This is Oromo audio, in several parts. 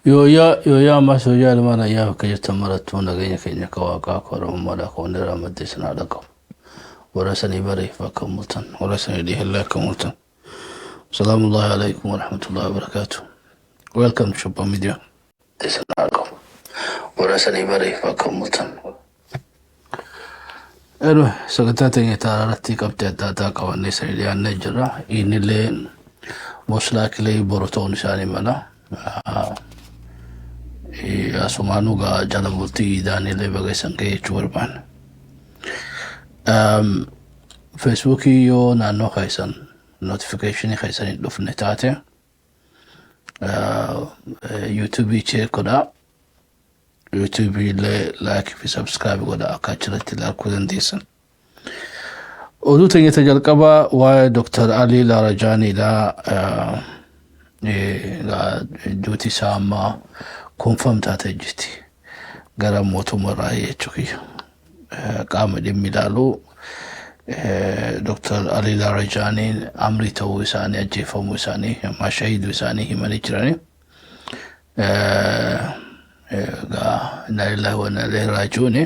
Yooyyaa yooyyaa ammas yooyyaa ilmaan ayyaa bakka jirtan marattuu nageenya keenya akka waaqaa akka oromummaadha akka wanni irraa maddee isin haa dhaqabu. Warra sanii bareef akka multan warra sanii dhihillee akka multan. Salaamullahi alaikum warahmatullahi wabarakatuh. Welcome to Shubba Media. Isin haa dhaqabu. Warra sanii bareef akka multan. Anyway, sagantaa teenya taara irratti qabxii adda addaa qabannee sanii dhiyaannee jirra. Innillee most likely boru ta'uun isaanii mala. Asumaanuu gaa jala bultii iidaanillee baga isan ga'e jechuu barbaanna. Feesbuukii yoo naannoo keessan notification keessan hin dhufne taate yuutuubii check godhaa. YouTube illee like fi subscribe godha akka achirratti illee arguu dandeessan. Oduu teenya ta jalqabaa waa'ee Dr. Alii Laarajaaniidha. Duuti isaa amma confirm taatee jirti. Gara mootummaa jechuu kiyya. Qaama dhimmi ilaalu Dr. Alii Laarajaaniin amrii ta'uu isaanii ajjeefamuu isaanii ammaa shahiiduu isaanii himanii jiranii. Egaa inna lillahi wa inna ilaihi raaji'uuni.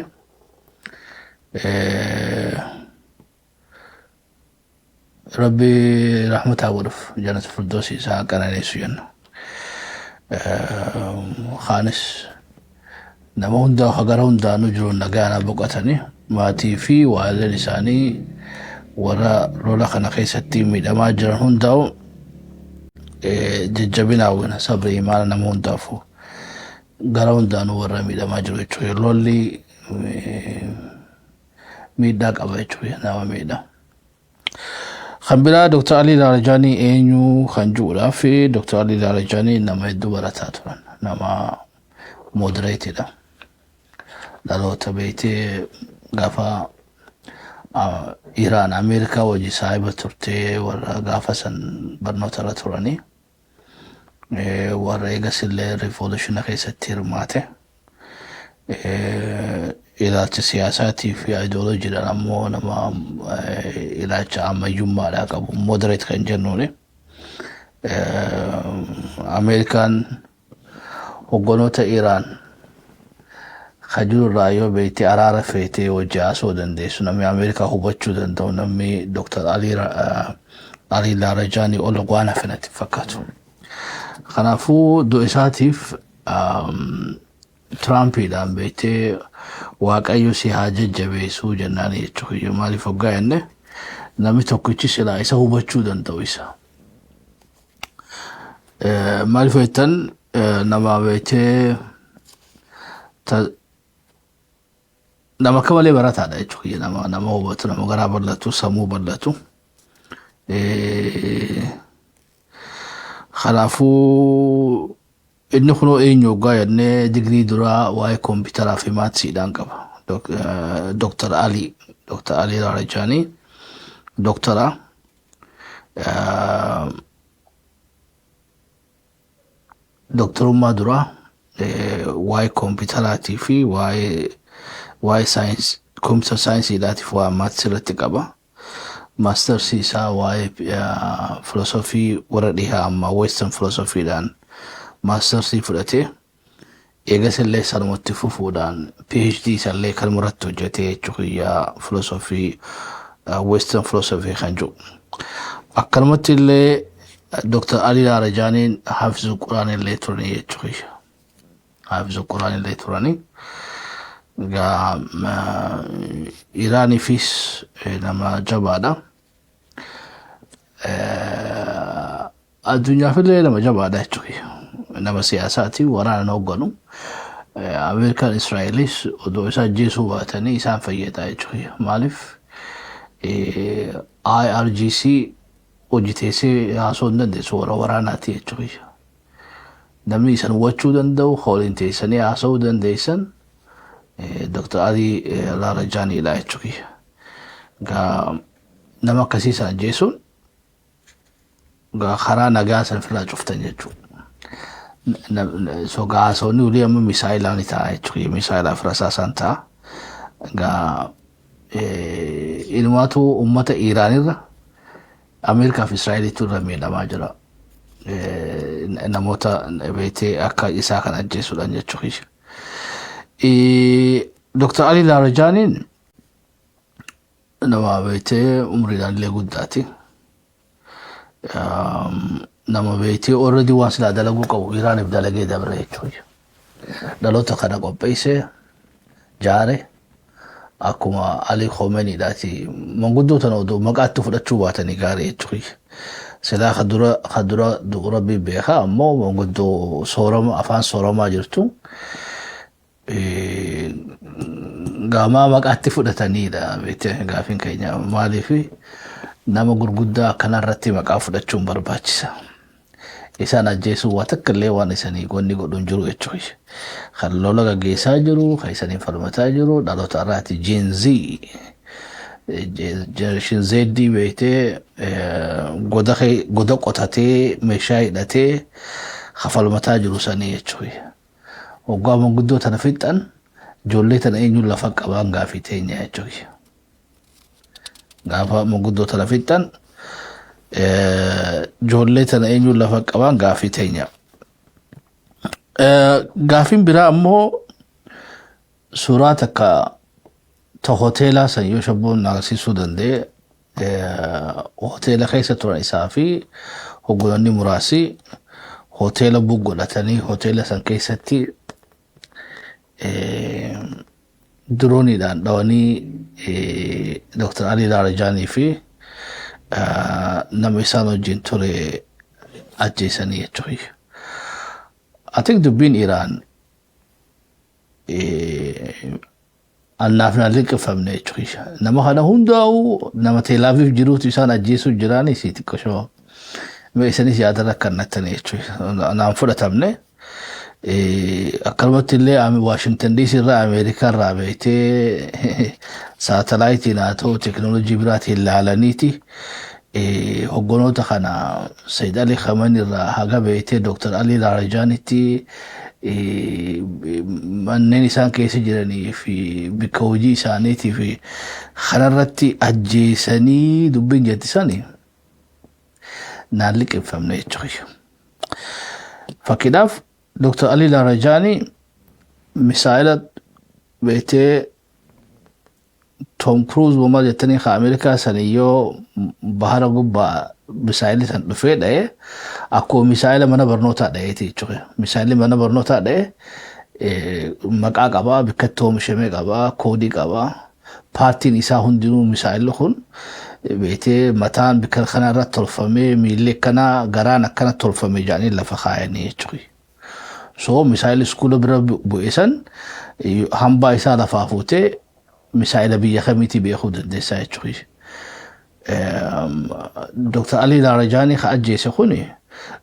Rabbi rahmataa godhuuf jannata firdoosi isaa qananeessu jenna. Kaanis nama hundaa ka gara hundaanuu jiru nagaan boqotanii maatii fi waalileen isaanii warra lola kana keessatti miidhamaa jiran hundaa'u jajjabina hawwina sabri imaana nama hundaafuu gara hundaanuu warra miidhamaa jiru jechuudha. Lolli miidhaa qaba jechuudha nama miidha. Kan biraa Dr. Alii Laarajaanii eenyu kan jiruudhaaf Dr. Alii Laarajaanii nama hedduu barataa turan nama modereetidha. Dhaloota beektee gaafa Iraan Ameerikaa wajji saahiba turtee warra gaafa san barnoota irra turanii warra eegas illee riivolushina keessatti hirmaate. Ilaalcha siyaasaatii fi ayidooloojiidhaan ammoo nama ilaalcha ammayyummaadhaa qabu moderate kan jennuuni. Ameerikaan hogganoota Iraan ka jiru irraa yoo beekte araara feetee wajji haasa'uu dandeessu namni Ameerikaa hubachuu danda'u namni Dr. Alii Laarajaanii ol waan hafe natti hin fakkaatu. Kanaafuu du'a isaatiif Tiraampiidhaan beektee Waaqayyo si haa jajjabeessuu jennaan jechuudha. Maaliif hoggaa jenne namni tokkichi silaa isa hubachuu danda'u isa. Maaliif jettan nama beektee nama akka malee barataadha jechuudha. Nama hubatu, nama garaa bal'atu, sammuu bal'atu. Kanaafuu inni kunoo eenyu hoggaa jennee digirii duraa waa'ee kompiitaraa fi maatsiidhaan qaba. Dr. Alii Dr. Alii Laarajaanii doktara. Doktorummaa duraa waa'ee kompiitaraatii fi waa'ee saayinsii kompiitar saayinsiidhaatiif waa'ee maatsii irratti qaba. Maastarsii isaa waa'ee filosofii warra dhihaa ammaa western filosofiidhaan maastarsii fudhatee eegas illee sanumatti fufuudhaan PhD isallee kanuma irratti hojjetee jechuu kiyya filosofii western filosofii kan jiru. Akkanumatti illee Dr. Ali Laarajaaniin hafizu Quraan illee turanii jechuu kiyya. Hafizu Quraan illee turanii. Egaa Iraaniifis nama jabaadha. Addunyaafillee nama jabaadha jechuudha. Nama siyaasaati waraana hoogganu. Ameerikaan Israa'elis odoo isa ajjeesuu baatanii isaan fayyada jechuudha. Maaliif IRGC hojii teessee haasoo hin dandeessu warra waraanaati jechuudha. Namni isan hubachuu danda'u waliin teessanii haasa'uu dandeessan Dr. Alii Laarajaaniidha jechuudha. Egaa nama akkasii san ajjeesuun karaa nagaa san ofirraa cuftan jechuudha. So haasawni olii amma misaayilaa ni ta'a jechuudha. Misaayilaa fi rasaasaan ta'a. Egaa inumaatu uummata Iiraanirra Ameerikaa fi Israa'eliitu irra miidhamaa jira. Namoota beektee akka isaa kan ajjeesuudhaan jechuudha. Dr. Ali Laarijaaniin nama beektee umriidhaan illee guddaati. Nama beektee already waan silaa dalaguu qabu Iraaniif dalagee dabre jechuudha. Dhaloota kana qopheessee jaare akkuma Ali Khomeiniidhaati, manguddoo tana odoo maqaatti fudhachuu baatanii gaarii jechuudha. Silaa kadura rabbii beekaa, ammoo manguddoo soorama afaan sooramaa jirtu gaamaa maqaatti fudhataniidha beektee. Gaafiin keenya maaliif nama gurguddaa akkanarratti maqaa fudhachuun barbaachisa? Isaan ajjeesuu waa takka illee waan isanii wanni godhuun jiru jechuudha. Kan lola gaggeessaa jiru, kan isaniin falmataa jiru dhaloota irraati, Gen Z. Generation Z beektee goda qotatee meeshaa hidhatee kafalmataa jiru sanii jechuudha. Waggaa manguddoo tana fixan, ijoollee tana eenyuun lafa qabaan gaafii teenya jechuudha. Gaafa manguddoo tana fixan, ijoollee tana eenyuun lafa qabaan gaafii teenya. Gaafiin biraa ammoo suuraa takka ta hoteelaa san yoo shabboon agarsiisuu danda'e, hoteela keessa turan isaa fi hogganoonni muraasi hoteela book godhatanii hoteela san keessatti dirooniidhaan dhawanii Dr. Ali Laarijaanii fi nama isaan wajjin ture ajjeesanii jechuudha. I think dubbiin Iraan annaaf naan liqimfamne jechuudha. Nama kana hundaa'u nama Teelaaviif jiruutu isaan ajjeesuu jiraanis xiqqoshoo isinis yaada rakkannattanii jechuudha. Naan fudhatamne. Akkanumatti illee Waashingtan DC irraa, Ameerikaa irraa beektee saatalaayitiin haa ta'u teekinooloojii biraatiin ilaalaniiti hogganoota kana Sayyid Ali Khamenei irraa haga beektee Dr. Ali Laarijaanitti manneen isaan keessa jiranii fi bakka hojii isaaniitii fi kanarratti ajjeesanii dubbiin jettisanii naan liqimfamne jechuudha. Fakkiidhaaf Dr. Ali Laarijaanii misaa'ila beektee Tom Cruise maal jettanii ka Ameerikaa sanii yoo bahara gubbaa misaa'illi san dhufee dha'e, akkuma misaa'ila mana barnootaa dha'eeti jechuudha. Misaa'illi mana barnootaa dha'e maqaa qabaa, bikkatti oomishamee qabaa, koodii qabaa. Paartiin isaa hundinuu misaa'illi kun beektee mataan bikka kana irratti tolfamee, miilli akkanaa, garaan akkana tolfame jedhanii lafa kaayanii jechuudha. So misaa'illi iskuula bira bu'e san hambaa isaa lafaa fuutee misaa'ila biyya kamiitii beekuu dandeessaa jechuudha. Dr. Ali Laarijaanii ka ajjeese kuni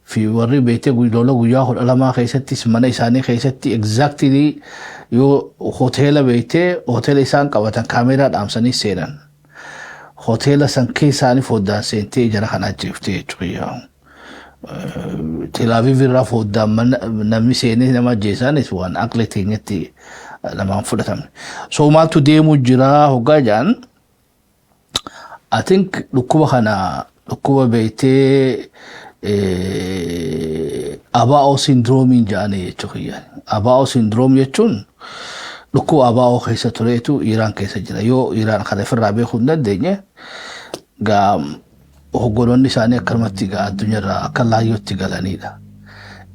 fi warri beektee lola guyyaa 12 keessattis mana isaanii keessatti exactly yoo hoteela beektee hoteela isaan qabatan kaameeraa dhaamsanii seenan. Hoteela san keessaanii foddaan seentee jara kana ajjeeftee jechuudha. Telaaviv irraa foddaan namni seenee nama ajjeesaanis waan aqli teenyatti namaan fudhatamne. So maaltu deemuu jira hoggaa jedhan, I think dhukkuba kana, dhukkuba beektee ABO syndrome jedhanii jechuudha. ABO syndrome jechuun dhukkuba ABO keessa tureetu Iraan keessa jira. Yoo Iraan kana ofirraa beekuu hin dandeenye, gaa hogganoonni isaanii akkanumatti gaa addunyaarraa akka laayyootti galanidha.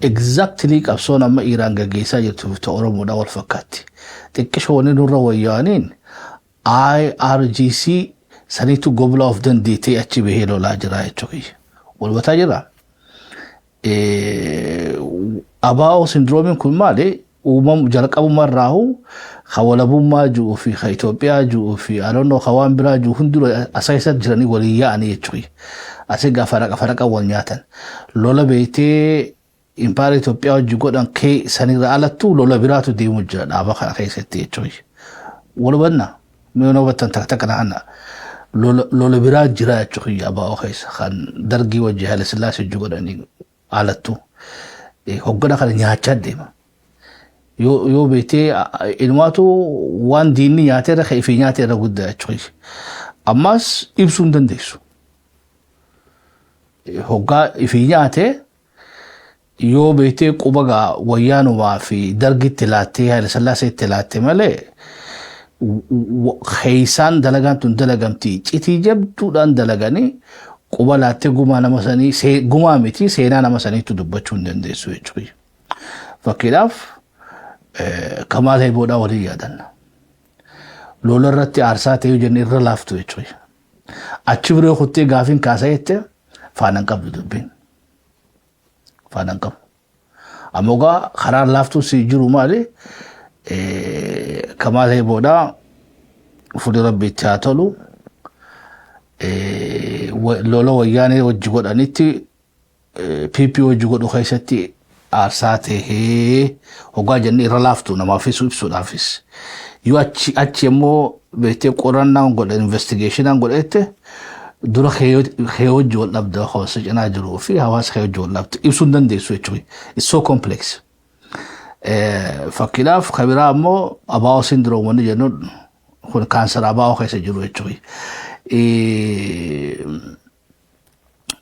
Exactly qabsoon amma Iraan gaggeessaa jirtu ta Oromoodhaa wal fakkaatti. Xiqqishoo wanni nurra wayyaaniin IRGC saniitu goblaa of dandeetee achi bahee lolaa jira jechuudha. Wal hubataa jira. ABO syndrome kun maali? Uumamu jalqabuma irraahu ka walabummaa ji'uu fi ka Itoophiyaa ji'uu fi alonnoo ka waan biraa ji'u hundinuu asa keessa jiranii waliin yaa'anii jechuudha. Asii gaa faraqa faraqa wal nyaatan. Lola beektee impaayera Itoophiyaa hojii godhan kee sanirra alattuu lola biraatu deemu jira dhaaba kana keessatti jechuudha. Wal hubannaa? Mee hubattan takka takka naanna. Lola biraa jira jechuudha ABO keessa kan dargii wajji Haile Sillaasee hojii godhanii alattuu. Hoggana kana nyaachaa deema. Yoo beektee ilmaatu waan diinni nyaatee irra kan ifii nyaatee irra guddaa jechuudha. Ammas ibsuu hin dandeessu. Hoggaa ifii nyaatee Yoo beektee quba gaa wayyaanumaa fi dargitti laattee, Haayila Sillaaseetti laatte malee, keeysaan dalagaan tun dalagamti, citii jabduudhaan dalaganii quba laattee gumaa nama sanii, gumaa miti, seenaa nama saniitu dubbachuu hin dandeessu jechuudha. Fakkiidhaaf Kamaal Heeboodhaa waliin yaadanna. Lola irratti aarsaa ta'ee jenne irra laaftu jechuudha. Achi biroo kuttee gaafiin kaasa jette, faana hin qabdu dubbiin. Faana hin qabu. Ammoo gaa karaan laaftuu si jiru maali? Kamaal Heeboodhaa fuulli Rabbi itti haa tolu. Lola wayyaanee wajji godhanitti, PP wajji godhu keessatti aarsaa tahee hoggaa jennee irra laaftu namaafis ibsuudhaafis. Yoo achi immoo beektee qorannaan godhe, investigationaan godhette, dura kee wajji wal dhabda, hawaasa cinaa jiruu fi hawaasa kee wajji wal dhabda, ibsuu hin dandeessu jechuudha. It's so complex. Fakkiidhaaf kabiraa immoo ABO syndrome wanni jennuun kun kaansara ABO keessa jiru jechuudha.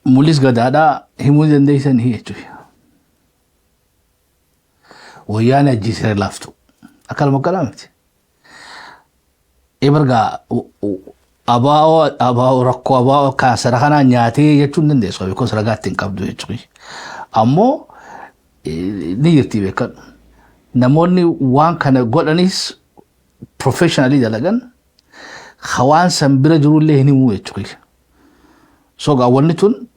Mul'is gadaadhaa himuu dandeessanii jechuudha. Wayyaan ajjiisee laaftu. Akkanuma akkanaa miti. Ebargaa ABO rakkoo ABO kaansara kanaa nyaatee jechuu hin dandeessu, because ragaa ittiin qabdu jechuudha. Ammoo ni jirti, beekadhu. Namoonni waan kana godhanis professionally dalagan, hawaan san bira jirullee hin himuu jechuudha. So gaa wanni tun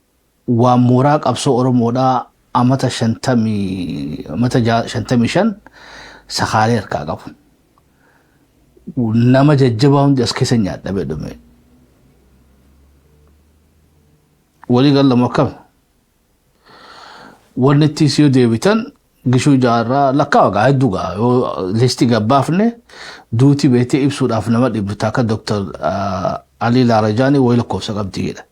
waan mooraa qabsoo Oromoodhaa amata 50, amata 55 sakaalee harkaa qabu. Nama jajjabaa hundi as keessa nyaadhabee dhume. Walii gallama akkam? Wanni itti yoo deebitan Gishuu Jaarraa lakkaawa gaa hedduu gaa yoo listii gabbaafne duuti beektee ibsuudhaaf nama dhibdu akka Dr. Alii Laarajaanii wayi lakkoofsa qabdi jedha.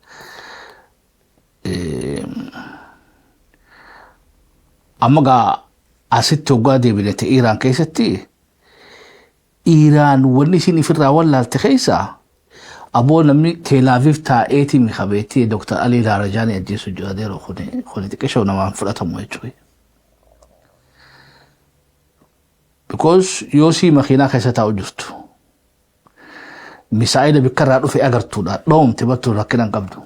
Amma gaa asitti hoggaa deebine ta'e, Iraan keessatti, Iraan wanni isin ifirraa wallaalte keessaa, aboo namni Teelaaviif taa'eetii mikabeetii Dr. Alii Laarajaanii ajjeesu jira yeroo kuni xiqqishoo namaan fudhatamu jechuudha. Because yoo sii makiinaa keessa taa'u jirtu, misaa'ila bikka irraa dhufe agartuudha, dhoomte battu, rakkina hin qabdu.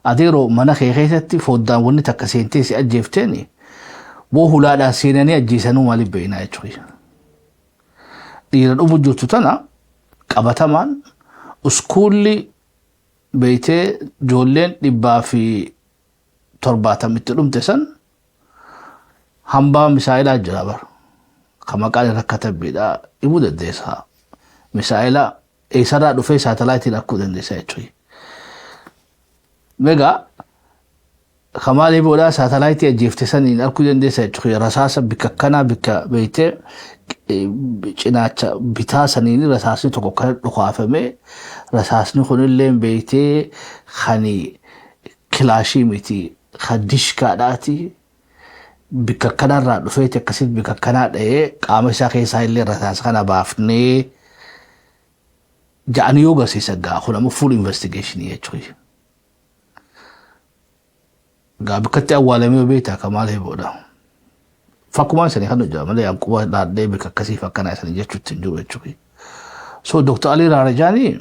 Adeeroo, mana kee keessatti foddaan wanni takka seentee si ajjeefteeni, boo hulaadhaan seenanii ajjeesanuu maaliif beeknaa jechuudha. Dhiira dhumu jirtu tana qabatamaan uskuulli beeytee ijoolleen 170 itti dhumte san hambaa misaa'ilaa jira bara. Ka maqaan irra katabbiidha himuu dandeessa. Misaa'ila eessarraa dhufee saatalaayitiin arguu dandeessa jechuudha. Meegaa kamaalee boodaa saatalaayitii ajjeefte saniin arguu dandeessa jechuudha. Rasaasa bikka akkanaa, bikka beeytee cinaacha bitaa saniin rasaasni tokko kan dhukaafame, rasaasni kunillee beeytee kan kilaashii miti, kan dishkaadhaati, bikka akkanarraa dhufeeti akkasitti bikka akkanaa dha'ee qaama isaa keessaa illee rasaasa kana baafnee ja'anii yoo agarsiisan, gaa kun ammoo full investigation jechuudha. Gaa bikkatti awwaalamee beektaa kamaalee booda. Fakkumaan isanii kan hojjeta malee anquba dhaadhee bikka akkasiif akkanaa isanii jechuutti hin jiru jechuudha. So Dr. Ali Raarajaanii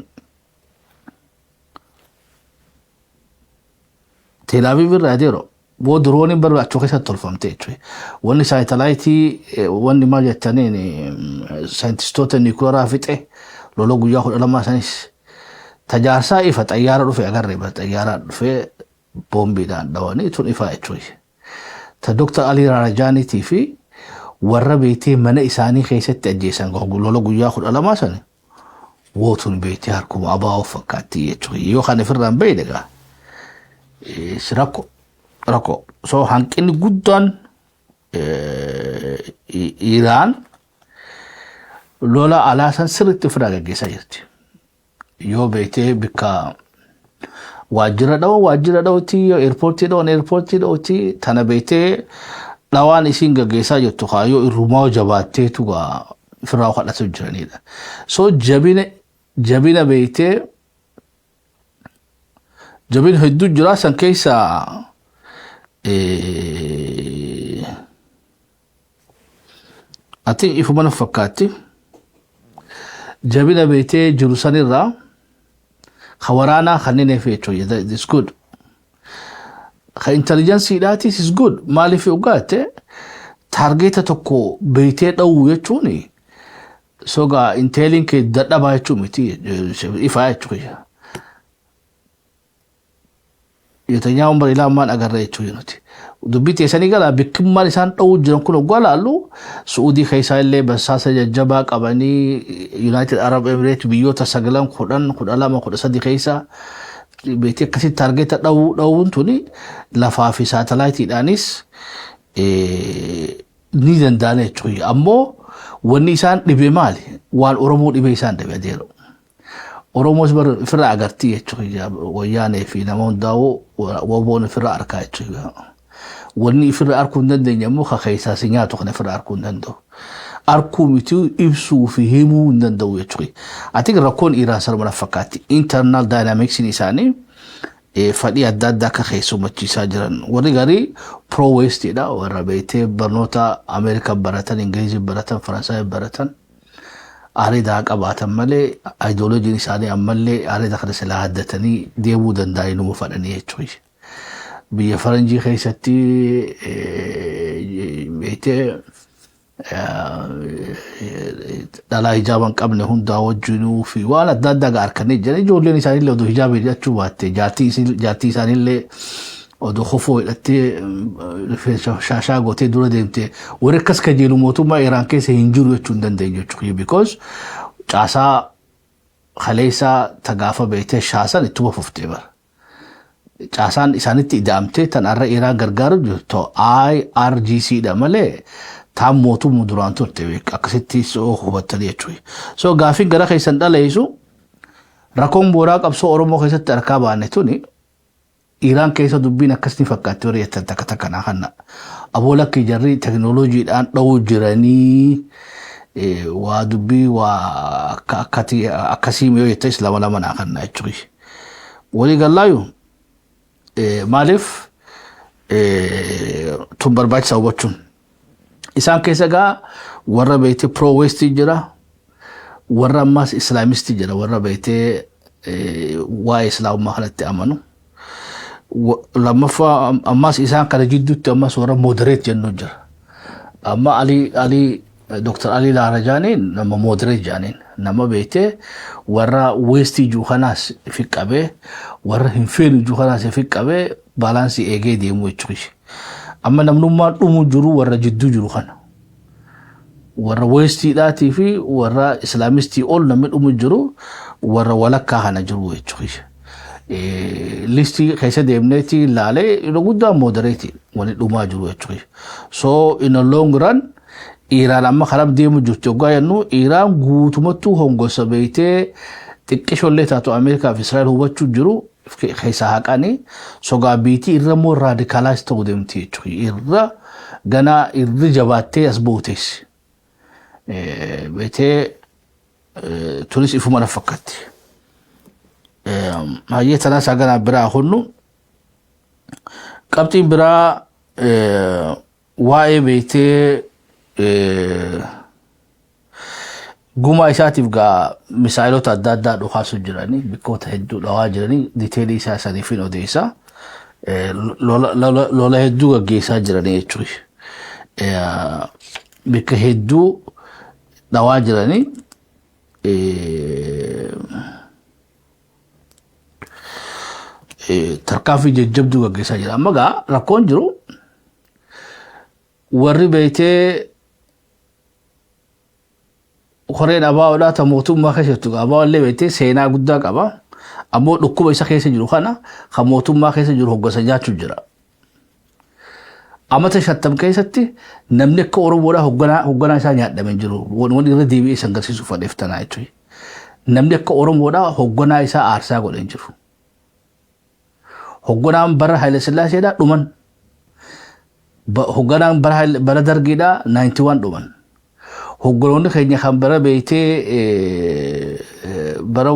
Teelaaviiv irraa adeero boo dirooniin barbaachuu keessatti tolfamte jechuudha. Wanni saatalaayitii, wanni maal jettaniin, saayintistoota niikuleeraa fixe lola guyyaa 12 sanis tajaarsaa ifa, xayyaara dhufe agarree, bara xayyaara dhufee boombiidhaan dhawanii tun ifaa jechuudha. Ta Dr. Ali Raarajaaniitii fi warra beektee mana isaanii keessatti ajjeesan lola guyyaa 12 sani wootuun beektee harkuma ABO fakkaatti jechuudha. Yoo kan ofirraa hin beekne egaa rakkoo rakkoo. So hanqinni guddaan Iraan lola alaa san sirriitti ofirraa gaggeessaa jirti. Yoo beektee bikka waajjira dhawan waajjira dhawti, yoo eerpoortii dhawan eerpoortii dhawti, tana beektee dhawaan isiin gaggeessaa jirtu kaayyoo irrumaa jabaatteetu gaa ofirraa kadhatu jiranidha. So jabina beektee jabina hedduu jira san keessa. Ati ifuma na fakkaatti. Jabina beetee jiru sanirraa ka waraanaa kanneen efe jechuudha. It's good. Ka intelligenceiidhaatis is good. Maaliif dhugaatte, target tokko beetee dha'uu jechuun sogaa intelliin kee dadhabaa jechuu miti, ifaa jechuudha. Yetanyaa umbar ilaa ammaan agarra jechuudha nuti. Dubbii teessanii gara bikkimmaan isaan dha'uu jiran kun oggaa laallu, Su'uudii keessaa illee basaasa jajjabaa qabanii, United Arab Emirates, biyyoota sagalan, 10, 12, 13 keessaa beetii akkasitti target dha'uun tuni lafaa fi satelliteiidhaanis ni danda'an jechuudha. Ammoo wanni isaan dhibe maali? Waan Oromoo dhibe isaan dhibe adeero. Oromoos bar ofirraa agartii jechuudha. Wayyaanee fi nama hundaa'uu woboon ofirraa arkaa jechuudha. Wanni ofirraa arkuu hin dandeenye immoo ka keessaa si nyaatu kana ofirraa arkuu hin danda'u. Arkuu miti, ibsuu fi himuu hin danda'u jechuudha. Ati rakkoon Iraan sarma fakkaatti. Internal dynamicsiin isaanii fadhii adda addaa akka keessummachiisaa jiran. Warri garii pro westidha. Warra beektee barnoota Ameerikaa baratan, Ingilizii baratan, Faransaay baratan. Areedaa qabaatan malee ideologyiin isaanii ammallee areeda kana silaa haddatanii deemuu danda'anii numa fadhanii jechuudha. Biyya faranjii keessatti beektee dhalaa hijaaba hin qabne hundaa wajjinuu fi waan adda addaa harkanii jiran, ijoolleen isaaniillee oduu hijaaba hidhachuu baatte, jaartii isaaniillee oduu kofoo hidhattee rifeensa shaashaa gootee dura deemte, warri akkas kajeelu mootummaa Iraan keessa hin jiru jechuu hin dandeenyu jechuudha. Because caasaa kaleessaa tagaafa beektee shaasan ittuma fuftee bara. Caasaan isaanitti ida'amtee tan har'a Iraan gargaaru jirtu IRGC dha malee taan mootummaa duraan turte akkasitti hubattanii jechuudha. So gaafiin gara keessan dhaleessu, rakkoon booraa qabsoo Oromoo keessatti harkaa baane tuni Iraan keessa dubbiin akkasni fakkaatti warri jettan takka takka naa kanna. Aboo lakki, jarri teknooloojiidhaan dha'uu jiranii, waa dubbii waa akkasii yoo jettanis lama lama naa kanna jechuudha. Walii gallaayu maaliif tun barbaachisaa hubachuun. Isaan keessa gaa warra beektee pro westii jira, warra ammaas islaamistii jira, warra beektee waa'ee islaamummaa kanatti amanu. Lammaffaa ammaas isaan kana jidduutti ammas warra moderate jennu jira. Amma Ali Dr. Ali Laarajaaniin nama moderate jedhaniin, nama beektee warra westii jiru kanaas ifi qabee, warra hin feenu jiru kanaas ifi qabee, balanceii eegee deemu jechuudha. Amma namnummaan dhumu jiru warra jidduu jiru kana. Warra westiidhaatii fi warra islaamistii ol namni dhumu jiru warra walakkaa kana jiru jechuudha. Listii keessa deemneeti ilaalee, yeroo guddaa moderate wani dhumaa jiru jechuudha. So in a long run Iraan amma karaa deemu jirti yoggaa jennu, Iraan guutumattuu hongosa beektee xiqqishollee taatu Ameerikaa fi Israa'el hubachuu jiru keessaa haqanii sogaa biitii irra immoo radicalize ta'uu deemti jechuudha. Irra ganaa irri jabaattee as booteessi. Beektee tunis ifuma na fakkaatti. Hayyee, tanaas haganaa biraa hunnu qabxiin biraa waa'ee beektee gumaa isaatiif gaa misaayilota adda addaa dhukaasu jiranii, bikkoota hedduu dhawaa jiranii, detailii isaa saniif hin odeessa. Lola hedduu gaggeessaa jiranii jechuudha. Bikka hedduu dhawaa jiranii. Tarkaanfii jajjabduu gaggeessaa jira. Amma gaa rakkoon jiru warri beektee horeen abaawoodhaa ta mootummaa keessa jirtu, abaawollee beektee seenaa guddaa qaba. Ammoo dhukkuba isa keessa jiru kana kan mootummaa keessa jiru hoggasa nyaachuu jira. Amata 50 keessatti namni akka Oromoodhaa hogganaa isaa nyaadhame hin jiru. Wanni irra deebi'ee isan agarsiisuuf fadheef tanaa jechuudha. Namni akka Oromoodhaa hogganaa isaa aarsaa godhe hin jiru. Hogganaan bara Haile Sillaaseedhaa dhuman. Hogganaan bara Dargiidhaa 91 dhuman. Hogganoonni keenya kan bara beektee bara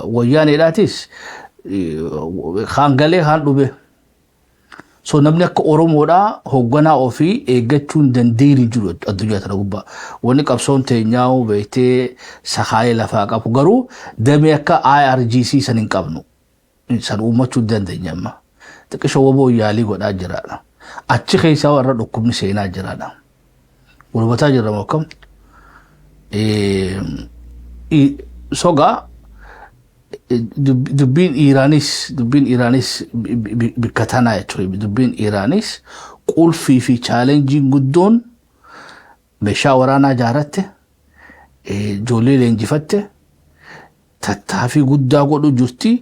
wayyaaneedhaatis kaan galee kaan dhume. So namni akka Oromoodhaa hoogganaa ofii eeggachuu hin dandeenye jiru addunyaa tana gubbaa. Wanni qabsoon teenyaa'u beektee sakaayee lafaa qabu, garuu damee akka IRGC san hin qabnu. San uummachuu hin dandeenya amma. Xiqqisho woboo yaalii godhaa jiraadha. Achi keessaa warra dhukkubni seenaa jiraadha. Walhubataa jirra moo akkam? Sogaa dubbiin Iraanis bikka tanaa jechuudha. Dubbiin Iraanis qulfii fi challengeiin guddoon meeshaa waraanaa ijaarratte, ijoollee leenjifatte, tattaaffii guddaa godhu jirti.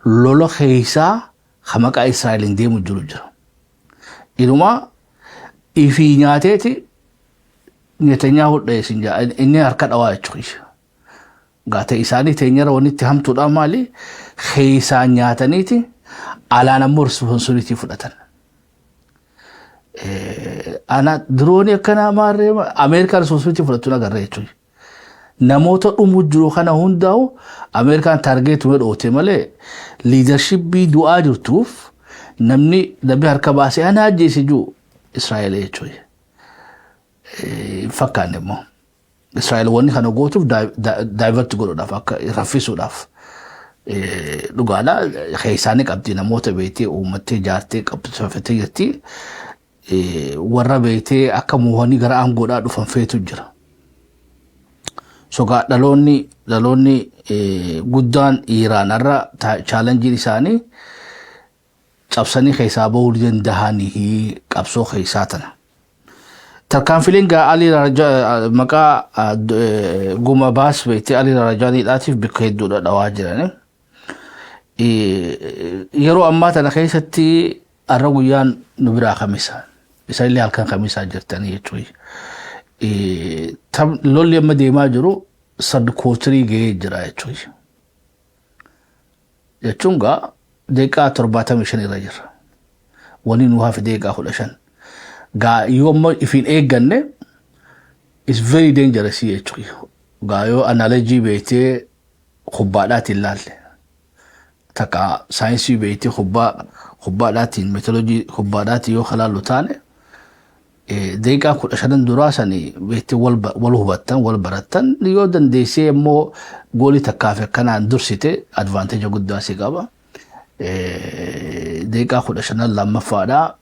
Lola keessaa ka maqaa Israa'eliin deemu jiru jira. Inumaa ifii nyaateeti Netanyahu dheessin jaa, inni harka dhawaa jechuudha. Gaate isaanii teenyara wanni itti hamtuudha maali? Keessaan nyaataniiti alaan ammoo responsibility fudhatan. Ana droneii akkanaa maarree Ameerikaan responsibility fudhattu agarra jechuudha. Namoota dhumu jiru kana hundaa'u Ameerikaan targetuma dhoote malee, leadershipii du'aa jirtuuf namni harka baasee ana ajjeese jiru Israa'el jechuudha. Hin fakkaanne immoo. Israa'el wanni kana gootuuf divert godhuudhaaf, akka raffisuudhaaf. Dhugaadha, keessaanii qabdi, namoota beektee uummattee ijaartee qabsiifattee jirti. Warra beektee akka moohanii gara aangoodhaa dhufan feetu jira. Sogaa dhaloonni guddaan Iraan irra challengeiin isaanii cabsanii keessaa bahuu danda'anii qabsoo keessaa tana. Tarkaanfileen gaa Ali maqaa guma baas beektee Ali Rajaaniidhaatiif bakka hedduudha dhawaa jirani. Yeroo ammaa tana keessatti har'a guyyaan nu biraa Kamisa. Isanillee halkan Kamisaa jirtanii jechuudha. Lolli amma deemaa jiru third quarterii gahee jira jechuudha. Jechuun gaa daqiiqaa 75 irra jira. Wanni nu hafe daqiiqaa 15. Gaa yoo ammoo ifiin eegganne is very dangerous jechuudha. Gaa yoo analogy beektee kubbaadhaatiin laalle, takka saayinsii beektee kubbaadhaatiin, methodology kubbaadhaatiin yoo kalaallu taane, daqiiqaa 15n duraa sanii beektee wal hubattan, wal barattan, yoo dandeessee immoo goolii takkaaf akkanaan dursite advantage guddaa si qaba. Daqiiqaa 15n lammaffaadhaa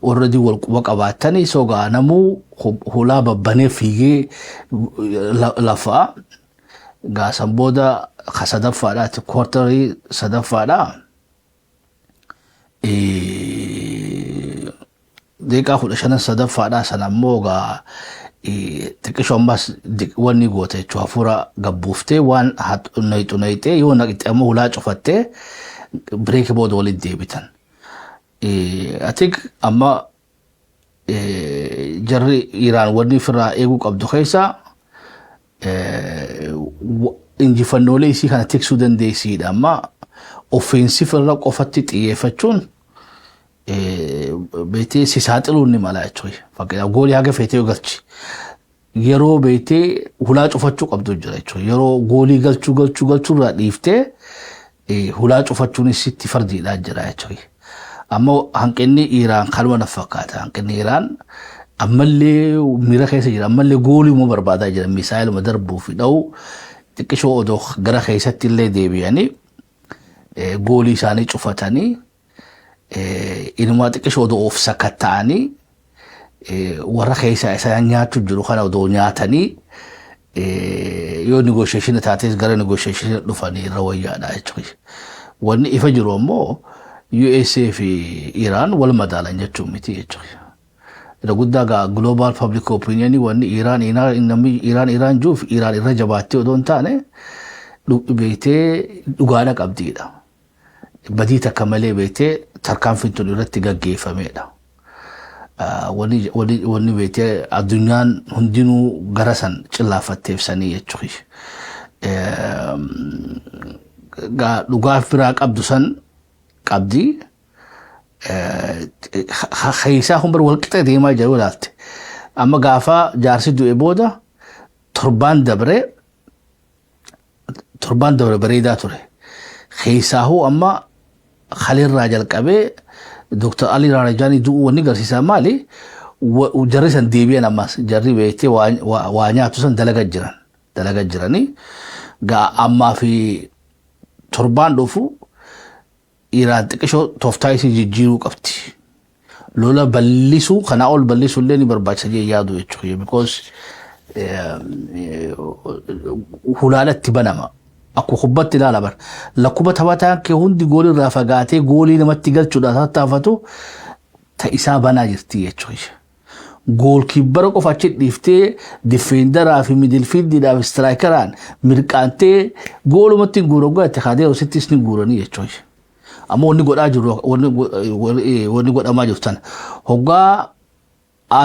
already wal quba qabaattanii sogaa namuu hulaa babbanee fiigee lafaa gaasan booda ka sadaffaadhaati, quarterii sadaffaadhaa, daqiiqaa 15n sadaffaadhaa sana ammoo gaa xiqqishoo ammas wanni goota jechuudha, hafuura gabbuuftee waan nayxu nayxee, yoo naqxe ammoo hulaa cufattee breakii booda walitti deebitan. I think amma jarri Iraan wanni ofirraa eeguu qabdu keessaa injifannoolee isii kana tiksuu dandeessiidha. Amma offensive irra qofatti xiyyeeffachuun beektee si saaxiluun ni mala jechuudha. Fakkeenyaaf goolii haga feetee yoo galchi. Yeroo beektee hulaa cufachuu qabdu jira jechuudha. Yeroo goolii galchuu galchuu galchuu irraa dhiiftee hulaa cufachuunis sitti fardiidhaa jira jechuudha. Ammoo hanqinni Iraan kanuma na fakkaata. Hanqinni Iraan ammallee miira keessa jira. Ammallee goolii immoo barbaadaa jira. Misaayiluma darbuu fi dha'u xiqqishoo odoo gara keessatti illee deebi'anii goolii isaanii cufatanii, inumaa xiqqishoo odoo of sakatta'anii, warra keessa isaan nyaachuu jiru kana odoo nyaatanii, yoo negotiation taates gara negotiation dhufanii irra wayyaadha jechuudha. Wanni ifa jiru ammoo USA fi Iraan wal madaalan jechuun miti jechuudha. Irra guddaa gaa global public opinion wanni Iraan namni Iraan Iraan juuf Iraan irra jabaattee odoo hin taane beektee dhugaadha qabdiidha. Badii takka malee beektee tarkaanfiin tun irratti gaggeeffamedha. Wanni beektee addunyaan hundinuu gara san cillaafatteef sanii jechuudha. Dhugaaf biraa qabdu san qabdi. Keessaa kun bara walqixa deemaa jiru ilaalte. Amma gaafa jaarsi du'e booda torbaan dabre bareedaa ture. Keessaahuu amma kalirraa jalqabee Dr. Ali Laarijaanii du'uu wanni agarsiisaa maali? Jarri san deebi'an, ammas jarri beektee waa nyaatu san dalaga jiran. Dalaga jiranii gaa ammaa fi torbaan dhufu Iraan xiqqishoo tooftaa isii jijjiiruu qabdi. Lola bal'isuu, kanaa ol bal'isuu illee ni barbaachisa jee yaadu jechuudha. Because hulaan itti banama. Akkuma kubbatti ilaala bar. Lakkuba taphataan kee hundi goolii irraa fagaatee goolii namatti galchuudhaaf tattaafatu, ta isaa banaa jirti jechuudha. Goalkeeper qofa achi dhiiftee defenderaa fi midfieldiidhaaf strikeraan mirqaantee goolumatti hin guuran godhatte kaatee sittis ni guuranii jechuudha. Ammoo wanni godhaa jiru, wanni godhamaa jiru tana. Hoggaa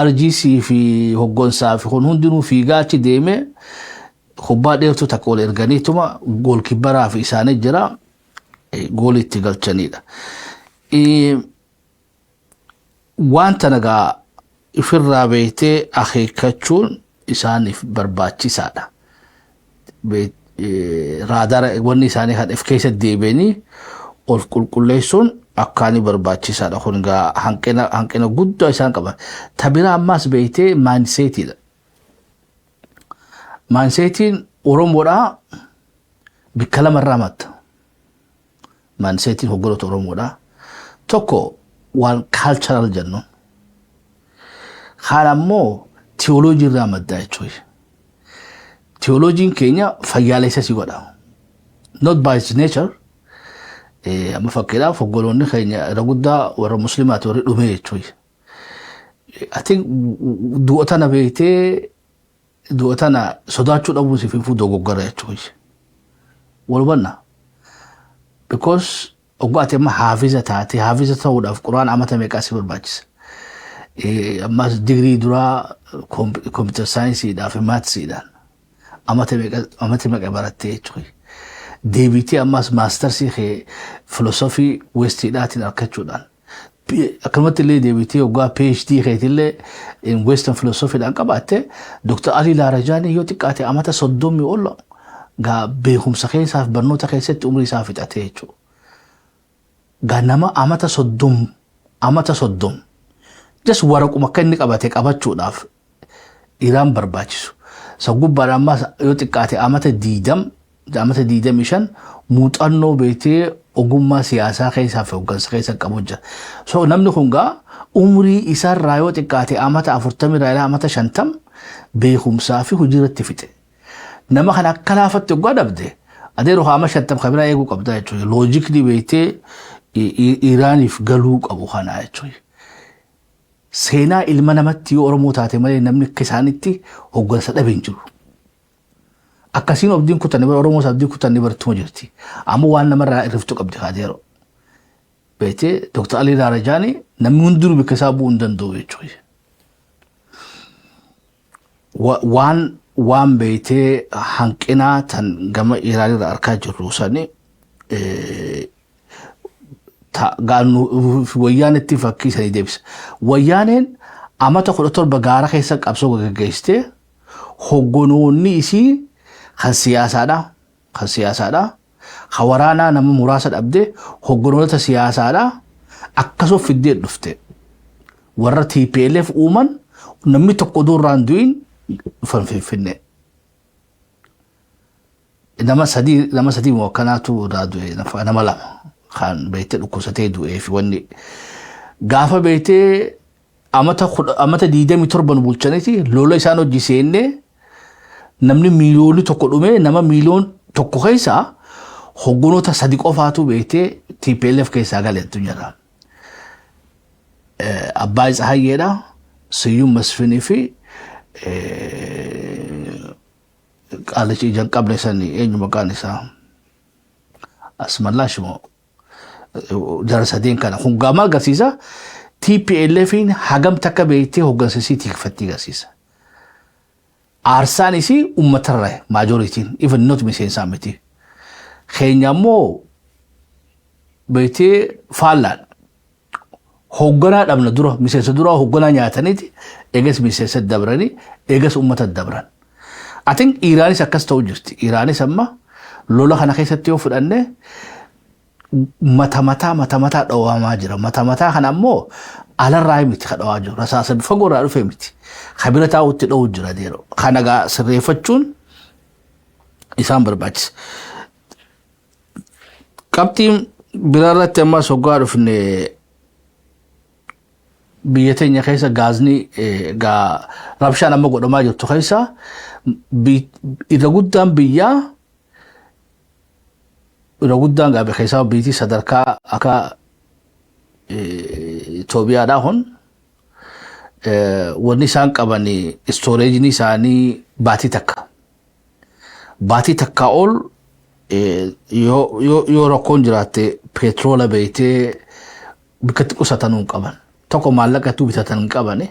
RGC fi hoggonsaa fi kun hundinuu fiigaa achi deemee kubbaa dheertuu takka ol erganiituma goalkeeperaa fi isaanii jira goolii itti galchanidha. Waan tana gaa ifirraa beektee akeekkachuun isaaniif barbaachisaadha. Raadaara wanni isaanii kan if keessa deebi'anii ol qulqulleessuun akkaanii barbaachisaadha. Kun gaa hanqina guddaa isaan qaban. Tabira ammaas beektee mindsetiidha. Mindsetiin Oromoodhaa bikka lamarraa madda. Mindsetiin hogganoota Oromoodhaa. Tokko waan cultural jennu. Kaan ammoo theology irraa madda jechuudha. Theologyn keenya fayyaalessa si godha. Not by its nature. Amma fakkiidhaaf hogganoonni keenya irra guddaa warra musliimaati, warri dhume jechuudha. I think du'a tana beektee du'a tana sodaachuu dhabuun siif hin dogoggora jechuudha. Wal hubanna. Because oggaa ati amma haafiza taate, haafiza ta'uudhaaf quraan amata meeqaa si barbaachisa? Ammas digirii duraa computer scienceiidhaa fi mathsiidhaan amata meeqa barattee jechuudha. Deebiitee ammas mastersii kee philosophy Westiidhaatiin argachuudhaan. Akkanumatti illee deebitee waggaa PhD keetillee in Western philosophyidhaan qabaatte, Dr. Ali Laarajaanii yoo xiqqaate amata 30 ol gaa beekumsa keessaaf barnoota keessatti umrii isaa fixatee jechuudha. Gaa nama amata 30, amata 30 just waraquma akka inni qabate qabachuudhaaf Iraan barbaachisu. Isa gubbaadhaan ammas yoo xiqqaate amata 20, amata 25 muuxannoo beektee ogummaa siyaasaa keessaa fi hooggansa keessa qabu jira. So namni kun gaa umrii isaarraa yoo xiqqaate amata 40 irraa amata 50 beekumsaa fi hojii irratti fixe. Nama kana akka laafatti hoggaa dhabde, adeeroo haama 50 kan biraa eeguu qabda jechuudha. Logicni beektee Iraaniif galuu qabu kana jechuudha. Seenaa ilma namatti yoo Oromoo taate malee namni akka isaanitti hooggansa dhabe hin jiru. Akkasiin abdiin kutanne bara Oromoos abdii kutanne bartuma jirti. Ammoo waan namarraa irriftu qabdi kaadeeroo. Beektee Dr. Ali Laarajaanii namni hundinuu bakka isaa bu'uu hin danda'u jechuudha. Waan beektee hanqinaa tan gama Iraanirraa argaa jirru sani Wayyaanetti fakkii sanii deebisa. Wayyaaneen amata 17 gaara keessa qabsoo gaggeessitee hoggonoonni isii kan siyaasaadha. Kan siyaasaadha. Kan waraanaa nama muraasa dhabde, hoggonoota siyaasaadha. Akkasuma fiddee dhufte. Warra TPLF uuman namni tokko oduu irraa hin du'in dhufan Finfinnee. Nama sadii moo akkanaatu irraa du'e, nama lama kan beektee dhukkubsatee du'ee fi wanni gaafa beektee amata 27 nu bulchaniiti lola isaan hojii seennee namni 1 miiliyoona dhume. Nama 1 miiliyoona keessaa hoggonoota sadi qofaatu beektee TPLF keessaa gale addunyaarraa. Abbaa Tsahayyeedha, Siyyum Masfinii fi qaalichi ija hin qabne sani eenyu maqaan isaa? Asmallaash moo jara sadeen kana kun gaama agarsiisa. TPLFin hagam takka beektee hoggansa isii tikfattii agarsiisa. Aarsaan isii uummatarra majorityn, even not miseensaa miti. Keenya ammoo beektee faallaan hogganaa dhabna, dura miseensa dura hogganaa nyaataniiti, eegas miseensa dabranii, eegas uummata dabran. I think Iraanis akkas ta'u jirti. Iraanis amma lola kana keessatti yoo fudhanne Mata mataa mata mataa dhawamaa jira. Mata mataa kana ammoo alarraa miti ka dhawaa jiru. Rasaasa fagoo irraa dhufe miti. Kabira taa'utti dha'u jira deero. Kana gaa sirreeffachuun isaan barbaachisa. Qabxiin biraa irratti ammas hoggaa dhufne, biyya teenya keessa gaazni gaa rabshaan amma godhamaa jirtu keessa irra guddaan biyyaa, irra guddaan gaa keessaa biitii sadarkaa akka Itoophiyaadhaa kun wanni isaan qaban storageni isaanii baatii takka. Baatii takkaa ol yoo rakkoon jiraatte petroola beeytee bikkatti qusatanuu hin qaban. Tokko maallaqatu bitatan hin qabani.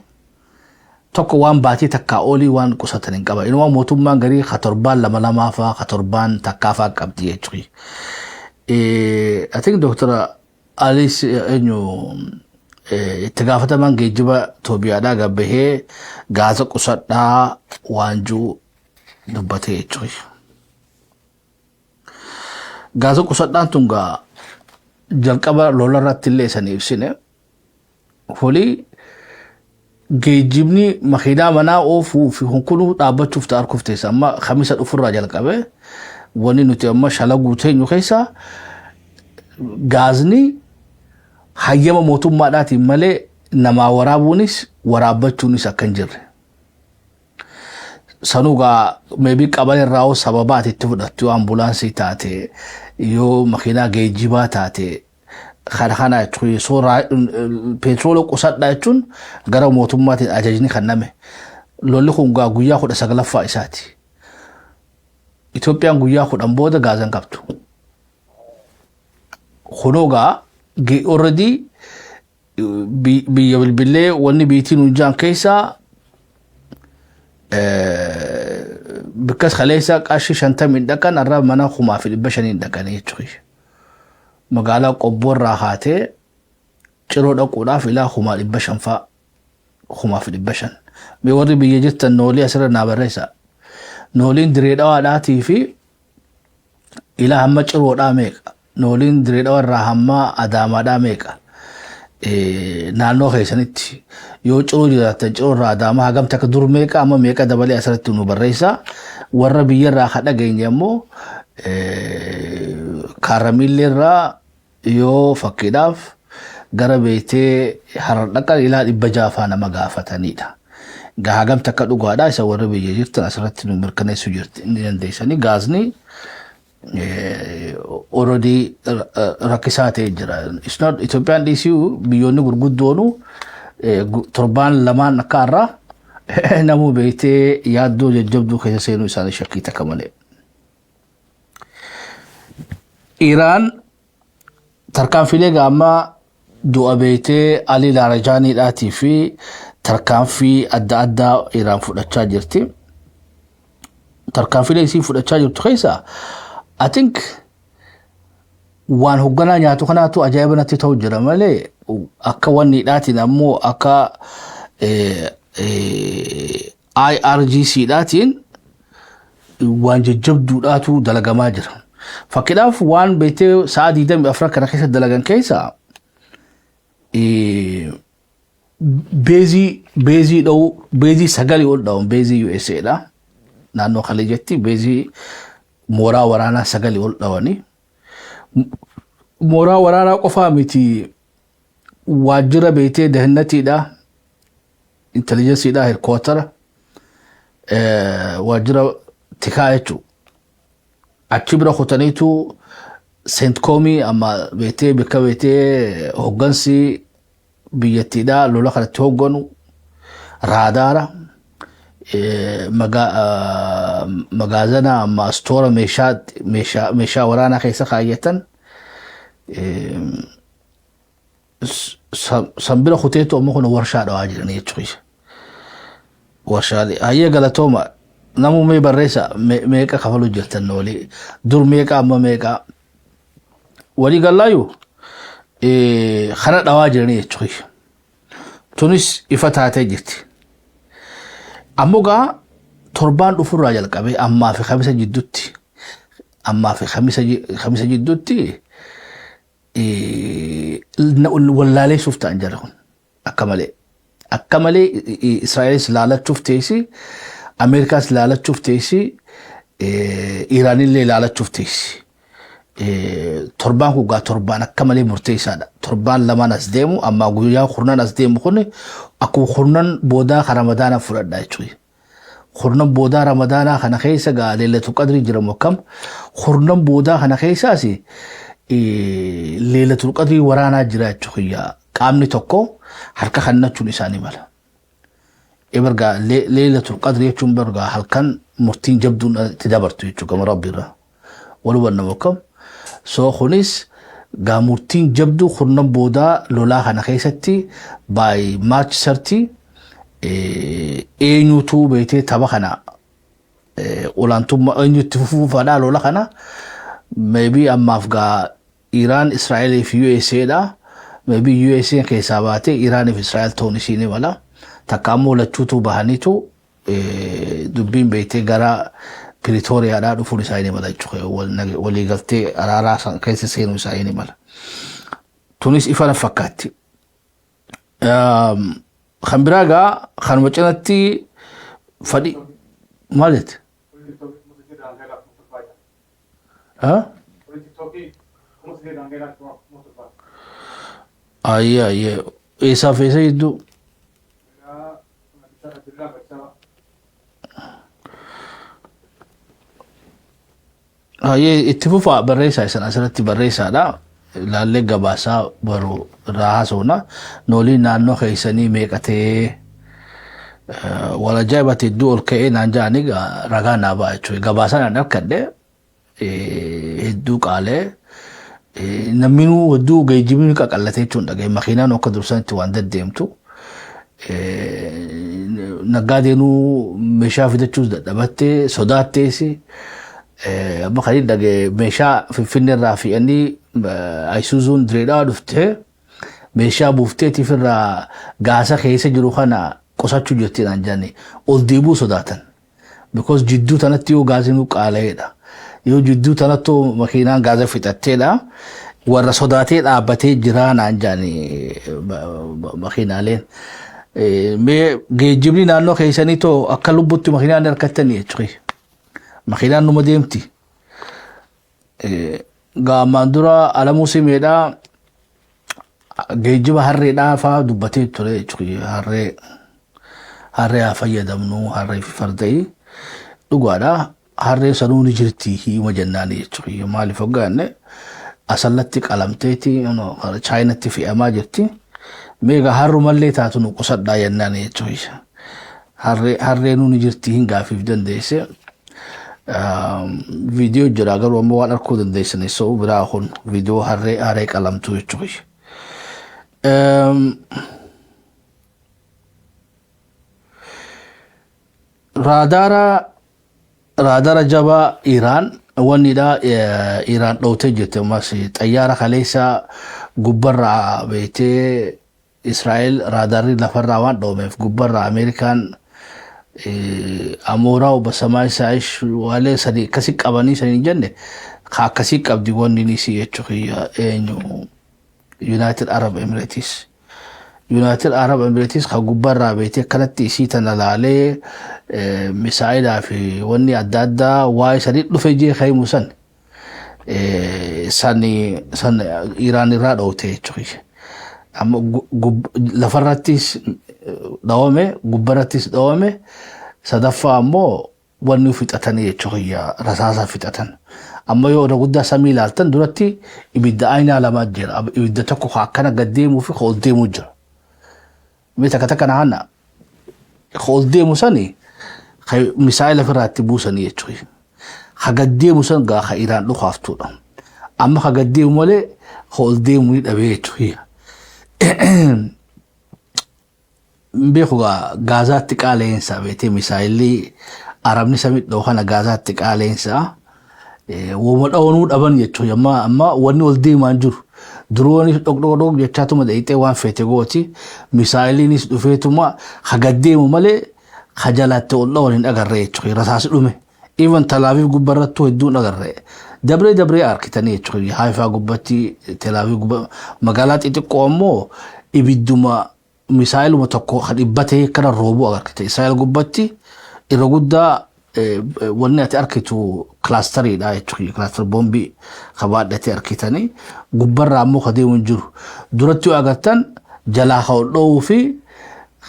Tokko waan baatii takkaa olii waan qusatan hin qaban. Inuma mootummaan garii ka torbaan lama lamaa faa, ka torbaan takkaa faa qabdi jechuudha. I think Dr. Alis eenyu itti gaafatamaan geejjiba Itoophiyaadhaa gabbahee gaaza qusadhaa waan jiru dubbatee jechuudha. Gaaza qusadhaan tun gaa jalqaba lola irratti illee isanii ibsine. Holii geejjibni makiinaa manaa oofuu fi kunkunuu dhaabbachuuf ta'a harkuuf teessa. Amma Kamisa dhufurraa jalqabe wanni nuti amma shalaguu teenyu keessa gaazni hayyama mootummaadhaatiin malee namaa waraabuunis waraabbachuunis akka hin jirre. Sanuu gaa maybe qaban irraa hoo sababa ati itti fudhattu, yoo ambulaansii taate, yoo makiinaa geejjibaa taate, kana kana jechuun. So petroola qusadhaa jechuun gara mootummaatiin ajajni kenname. Lolli kun gaa guyyaa 19ffaa isaati. Itoophiyaan guyyaa 10 booda gaazan qabdu. Kunoo gaa already biyya bilbilee wanni biitiin hunjaan keessaa bikkas kaleessa qarshii 50n dhaqan har'a mana 1500n dhaqanii jechuudha. Magaalaa Qobboo irraa kaatee Ciroo dhaquudhaaf ilaa 500,000 fa'a, 5,500. Mee warri biyya jirtan noolii asirra naa barreessa. Nooliin Diree Dhawaadhaatii fi ilaa hamma Ciroodhaa meeqa? Nooliin Diree Dhawaa irraa hamma Adaamaadhaa meeqa? Naannoo keessanitti yoo Ciroo jiraattan, Ciroo irraa Adaamaa hagamti akka dur meeqa, amma meeqa dabalee asirratti nu barreessa. Warra biyya irraa ka dhageenye ammoo Kaarramiillee irraa yoo fakkiidhaaf gara beektee Harar dhaqan ilaa 600 faa nama gaafatanidha. Hagamti akka dhugaadha isa warra biyya jirtan asirratti nu mirkaneessuu jirti inni dandeessanii. Gaazni already rakkisaa ta'ee jira. It's not Itoophiyaan dhiisii, biyyoonni gurguddoonu torbaan lamaan akka har'aa namuu beektee yaaddoo jajjabduu keessa seenuu isaanii shakkii takka malee. Iraan tarkaanfiilee gaammaa du'a beektee Alii Laarajaaniidhaatii fi tarkaanfii adda addaa Iraan fudhachaa jirti. Tarkaanfiilee isii fudhachaa jirtu keessa I think waan hoogganaa nyaatu kanaatu ajaa'iba natti ta'u jira malee, akka wanni dhaatiin ammoo akka IRGC dhaatiin waan jajjabduudhaatu dalagamaa jira. Fakkiidhaaf waan beektee sa'a 24 kana keessa dalagan keessa baseii dha'uu, baseii sagalii ol dha'uun, baseii USA dha. Naannoo Khaliijatti baseii mooraa waraanaa sagalii ol dhawanii. Mooraa waraanaa qofaa miti, waajjira beektee dahannatiidha. Intelligenceiidha, headquartera waajjira tikaa jechuudha. Achi bira kutaniitu CENTCOMii amma beektee bakka beektee hooggansi biyyattiidha lola kanatti hoogganu, raadaara, magaazana amma store meeshaa meeshaa waraanaa keessa kaayyatan san bira kuteetu amma kun warshaa dhawaa jiranii jechuudha. Warshaalee hayyee galatooma namuu mee barreessa, meeqa kafaluu jirtan walii, dur meeqa, amma meeqa, walii gallaayu kana dhawaa jiranii jechuudha. Tunis ifa taatee jirti. Ammoo gaa torbaan dhufurraa jalqabee ammaa fi Kamisa jidduutti, ammaa fi Kamisa jidduutti Wallaaleessuuf ta'an jara kun akka malee. Akka malee Israa'elis laalachuuf teessi, Ameerikaas laalachuuf teessi, Iraanillee laalachuuf teessi. Torbaan kun gaa torbaan akka malee murteessaadha. Torbaan lamaan as deemu, amma guyyaa 10 as deemu kun akkuma 10 boodaa kan Ramadaanaa fudhadha jechuudha. 10 boodaa Ramadaanaa kana keessa gaa Leelatul Qadrii jiramu akkam 10 boodaa kana keessaas Leelatul Qadrii waraanaa jira jechuudha. Qaamni tokko harka kennachuun isaanii mala. Ebargaa Leelatul Qadrii jechuun bargaa halkan murtiin jabduun itti dabartu jechuudha gama Rabbi irraa. Wal hubannamu akkam. So kunis gaa murtiin jabduu 10 boodaa lolaa kana keessatti by March 30 eenyutu beetee tapha kana olaantummaa eenyutti fufuufadha lola kana. Maybe ammaaf gaa Iraan, Israa'elii fi USA dha. Maybe USA keessaa baatee Iraanii fi Israa'el ta'uun ishii ni mala. Takka ammoo lachuutu bahaniitu dubbiin beektee gara Piritooriyaadhaa dhufuun isaa ni mala jechuudha. Waliigaltee araaraa san keessa seenuu isaa ni mala. Tunis ifa na fakkaatti. Kan biraa gaa kanuma cinatti fadhi maal jette? Ha? Ayyee, ayyee. Eessaaf eessa jidduu? Ayyee, itti fufaa, barreessaa isan asirratti barreessaadha. Ilaallee gabaasaa baru irraa haasofna. Nooliin naannoo keessanii meeqa ta'ee wal ajaa'ibatti hedduu ol ka'ee naan ja'anii ragaa naa ba'a jechuudha. Gabaasaa naan harkadhe hedduu qaalee namninuu hedduu geejjibni qaqallatee jechuun dhagaye, makiinaan akka dursanitti waan deddeemtu, naggaadeenuu meeshaa fidachuus dadhabattee sodaattees. Amma kan inni dhagaye meeshaa Finfinnee irraa fe'anii Ayisuuzuun Direedhaa dhuftee meeshaa buufteetiif irraa gaasa keessa jiru kana qusachuu jirti naan jedhani, ol deebi'uu sodaatan. Because jidduu tanatti yoo gaazinuu qaala'eedha. Yoo jidduu tanattuu makiinaan gaaza fixatteedha. Warra sodaatee dhaabbatee jiraa naan jedhani makiinaaleen. Mee geejjibni naannoo keessanii too akka lubbutti makiinaan harkattanii jechuudha. Makiinaan numa deemti. Gaammaan dura Alamuu Simeedhaa geejjiba harreedhaa fa'aa dubbatee ture jechuudha. Harree haa fayyadamnu, harree fi farda'ii dhugaadha. Harree sanuu ni jirti hiima jennaani jechuudha. Maaliif hoggaanne asallatti qalamteeti Chaayinatti fe'amaa jirti. Meeqa harrumallee taatu nu qusadhaa jennaani jechuudha. Harreenuu ni jirti hin gaafiif dandeesse. Viidiyoo jira garuu ammoo waan arguu dandeessanii so biraa kun viidiyoo harree qalamtuu jechuudha. Raadaara jabaa Iraan wannidha Iraan dhootee jirti. Ammas xayyaara kaleessa gubbarraa beektee Israa'el raadaarri lafarraa waan dhoomeef gubbarraa Ameerikaan amooraa basamaa isaa'ish waalee sadi akkasii qabanii sanii hin jenne ka akkasii qabdi wanni ni si jechuu eenyu United Arab Emirates. United Arab Emirates ka gubbarraa beektee akkanatti isii tana laalee misaa'ilaa fi wanni adda addaa waa'ee sadii dhufe jee ka'imu san san Iraan irraa dhoote jechuudha. Amma lafarrattis dhawame, gubbarrattis dhawame, sadaffaa ammoo wanni fixatanii jechuudha, rasaasa fixatan. Amma yoo irra guddaa samii ilaaltan duratti ibidda aynaa lamaa jira. Ibidda tokko ka akkana gad deemuu fi ka ol deemuu jira. Mee takka takka na hanna. Ka ol deemu sani ka misaa'ila ofirraa itti buusanii jechuudha. Ka gad deemu san gaa ka Iraan dhukaaftuudha. Amma ka gad deemu malee ka ol deemu ni dhabee jechuudha. Beeku gaa Gaazaatti qaala'insa beetee misaa'illi Arabni samii dha'u kana Gaazaatti qaala'insa. Woma dha'uunuu dhaban jechuudha. Amma wanni ol deemaa hin jiru. Duroonis dhok dhok dhok jechaatuma dheeyxee waan feete gooti. Misaa'iliinis dhufeetuma ka gad deemu malee ka jalaatti ol dha'uun hin agarre jechuudha. Rasaasi dhume. Even Talaaviif gubbarrattuu hedduun agarre. Dabree dabree arkitanii jechuudha. Haifaa gubbatti, Telaaviv gubba, magaalaa xixiqqoo ammoo ibidduma misaayiluma tokko kan dhibbatee kana roobuu agartite. Israa'el gubbatti irra guddaa wanni ati arkitu kilaastariidha jechuudha. Cluster boombii kabaadhatee arkitanii gubbarraa ammoo ka deemu hin jiru. Duratti yoo agartan jalaa ka ol dhoowuu fi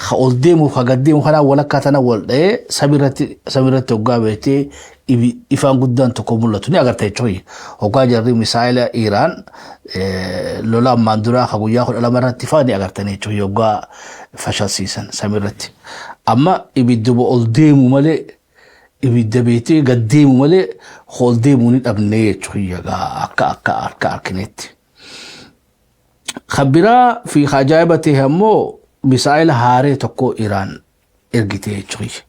ka ol deemuuf ka gad deemu kanaa walakkaa tana wal dha'ee samiirratti hoggaa beektee ifaan guddaan tokko mul'atu ni agarta jechuudha. Hoggaa jarri misaayila Iraan lola ammaan duraa ka guyyaa 12 irratti fa'aa ni agartanii jechuudha hoggaa fashalsiisan samiirratti. Amma ibidduma ol deemu malee, ibidda beektee gad deemu malee ol deemuu ni dhabnee jechuudha akka arkinetti. Kan biraa fi ajaa'iba ta'e ammoo misaayila haaree tokko Iraan ergite jechuudha.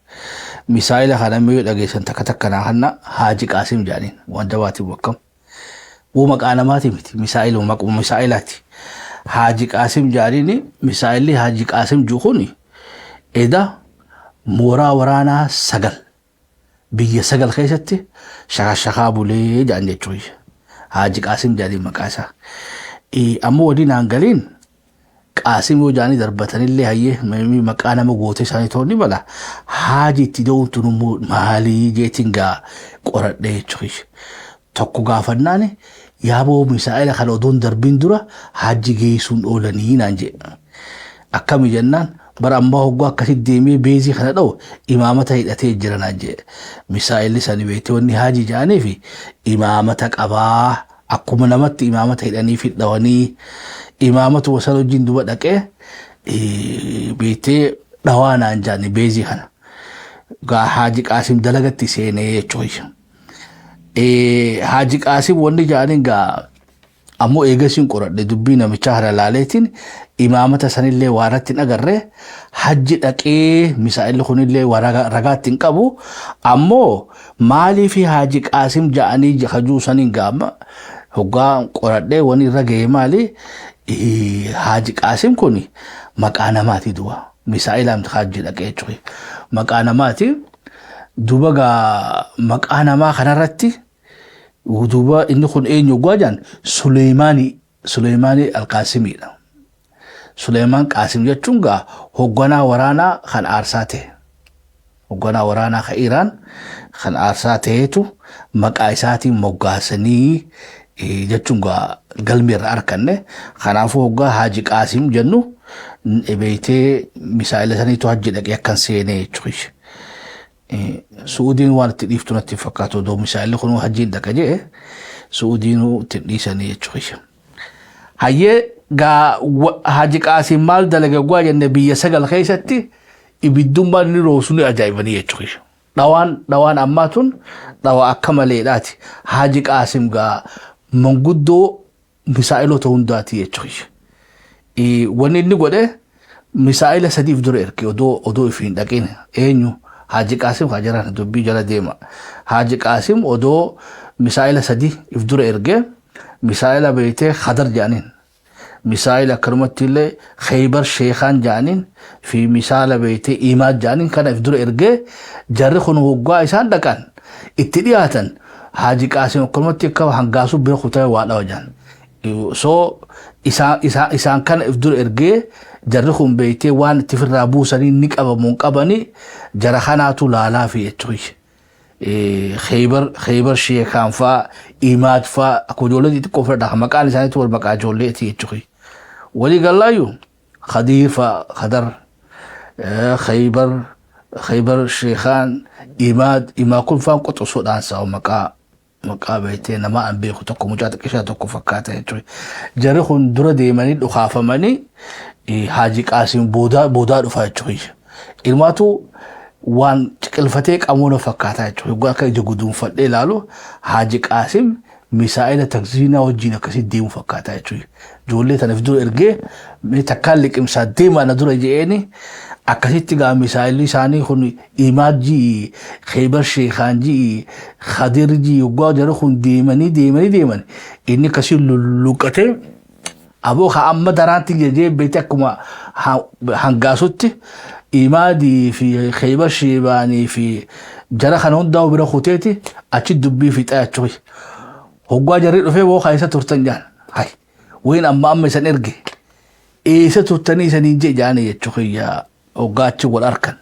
Misaayila kana mee dhageessan takka takka naa kanna. Haaji Qaasim jedhaniin waan jabaatiin bakkam. Wuu maqaa namaati miti, misaayila maquma misaayilaati. Haaji Qaasim jedhaniin. Misaayilli Haaji Qaasim jiru kun eda mooraa waraanaa sagal biyya sagal keessatti shakashakaa bulee jedhan jechuudha. Haaji Qaasim jedhaniin maqaa isaa. Ammoo waliin aan galiin Qaasim yoo jedhanii darbatanillee, hayyee, maqaa nama gootee isaanii ta'uu ni mala. Haaji itti da'uun tun immoo maalii jeetiin gaa qoradhee jechuudha. Tokko gaafannaan, yaaboo misaa'ila kana odoon darbiin dura haaji geessuun oolanii naan jedhe. Akkami jennaan, bara ammaa hogguu akkasitti deemee beezii kana dha'u imaamata hidhatee jira naan jedhe. Misaa'illi sani beektee wanni haaji jedhanii fi imaamata qabaa, akkuma namatti imaamata hidhanii fi dhawanii imaamatu wasan wajjin duba dhaqee beektee dhawaa naan jedhani beezii kana. Gaa Haaji Qaasim dalagatti seenee jechuudha. Haaji Qaasim wanni jedhaniin gaa ammoo eegasiin qoradhe dubbii namichaa kana laaleetiin imaamata sanillee waa irratti hin agarre. Hajji dhaqee misaa'illi kunillee waa ragaatti hin qabu. Ammoo maaliif Haaji Qaasim ja'anii hajuu saniin gaama hoggaa qoradhee wani irra ga'e, maali, Haaji Qaasim kun maqaa namaati du'a misaa'ila hajji dhaqee jechuudha, maqaa namaati. Duuba gaa maqaa namaa kanarratti duuba inni kun eenyu hoggaa jedhan, Suleymaanii Alqaasimiidha. Suleymaan Qaasim jechuun gaa hogganaa waraanaa kan aarsaa ta'e. Hogganaa waraanaa kan Iraan kan aarsaa ta'eetu maqaa isaatiin moggaasanii jechuun gaa galmi irra arkanne. Kanaafuu hoggaa Haaji Qaasim jennu beektee misaa'ila saniitu hajji dhaqee akkan seenee jechuudha. Su'uudiin waan itti dhiiftu natti hin fakkaatu. Odoo misaa'illi kun hajjiin dhaqa jee Su'uudiinuu itti dhiisanii jechuudha. Hayyee gaa, Haaji Qaasim maal dalage hoggaa jenne, biyya sagal keessatti ibiddummaan inni roobsu ni ajaa'ibanii jechuudha. Dhawaan ammaa tun dhawaa akka maleedhaati. Haaji Qaasim gaa manguddoo misaa'ilota hundaati jechuudha. Wanni inni godhe misaa'ila sadiif dura erge odoo ifiin dhaqin. Eenyu? Haaji Qaasim haa jiran dubbii jala deema. Haaji Qaasim odoo misaa'ila sadi if dura erge, misaa'ila beektee Khadar jedhaniin. Misaa'ila akkanumatti illee Khaybar Sheekhaan jedhaniin fi misaa'ila beektee Imaad jedhaniin kana if dura ergee, jarri kun hoggaa isaan dhaqan itti dhiyaatan, Haaji Qaasim akkanumatti akka hangaasuu bira kutee waa dhawa jedhan. So isaan kana if dura ergee, jarri kun beektee waan itti ofirraa buusanii ni qabamu hin qabani, jara kanaatu laalaa fi jechuudha. Khaybar Sheekaan faa, Imaad faa akkuma ijoollee xixiqqoo fudhadha, maqaan isaaniitu wal maqaa ijoolleeti jechuudha. Walii gallaayyuu Khadiir faa, Khadar, Khaybar, Khaybar Sheekaan, Imaad, Imaa kun faan qoxosoodhaan sa'a maqaa beektee nama an beeku tokko mucaa xiqqishaa tokko fakkaata jechuudha. Jarri kun dura deemanii dhukaafamanii Haaji Qaasim boodaa dhufa jechuudha. Ilmaatu waan ciqilfatee qamoona fakkaataa jechuudha. Hoggaa akka ija guduunfadhee ilaalu Haaji Qaasim misaa'ila takziinaa wajjin akkasitti deemu fakkaataa jechuudha. Ijoollee tanaaf dura ergee mee takkaan liqimsaa deemaa na dura je'eeni, akkasitti gaa misaa'illi isaanii kun Imaad ji'i, Khaybar Sheekaan ji'i, Khadir ji'i, hoggaa jarri kun deemanii deemanii deeman inni akkasii lulluqqatee aboo ka amma daraanti jejee beekte akkuma hangaasutti Imaadii fi Khaybar Sheebaanii fi jara kana hundaa bira kuteeti achi dubbii fixaa jechuudha. Hoggaa jarri dhufee boo eessa turtan jaan. Hay wayin amma amma isan erge eessa turtanii isaniin jee jaanii jechuu kiyya hoggaa achi wal arkan.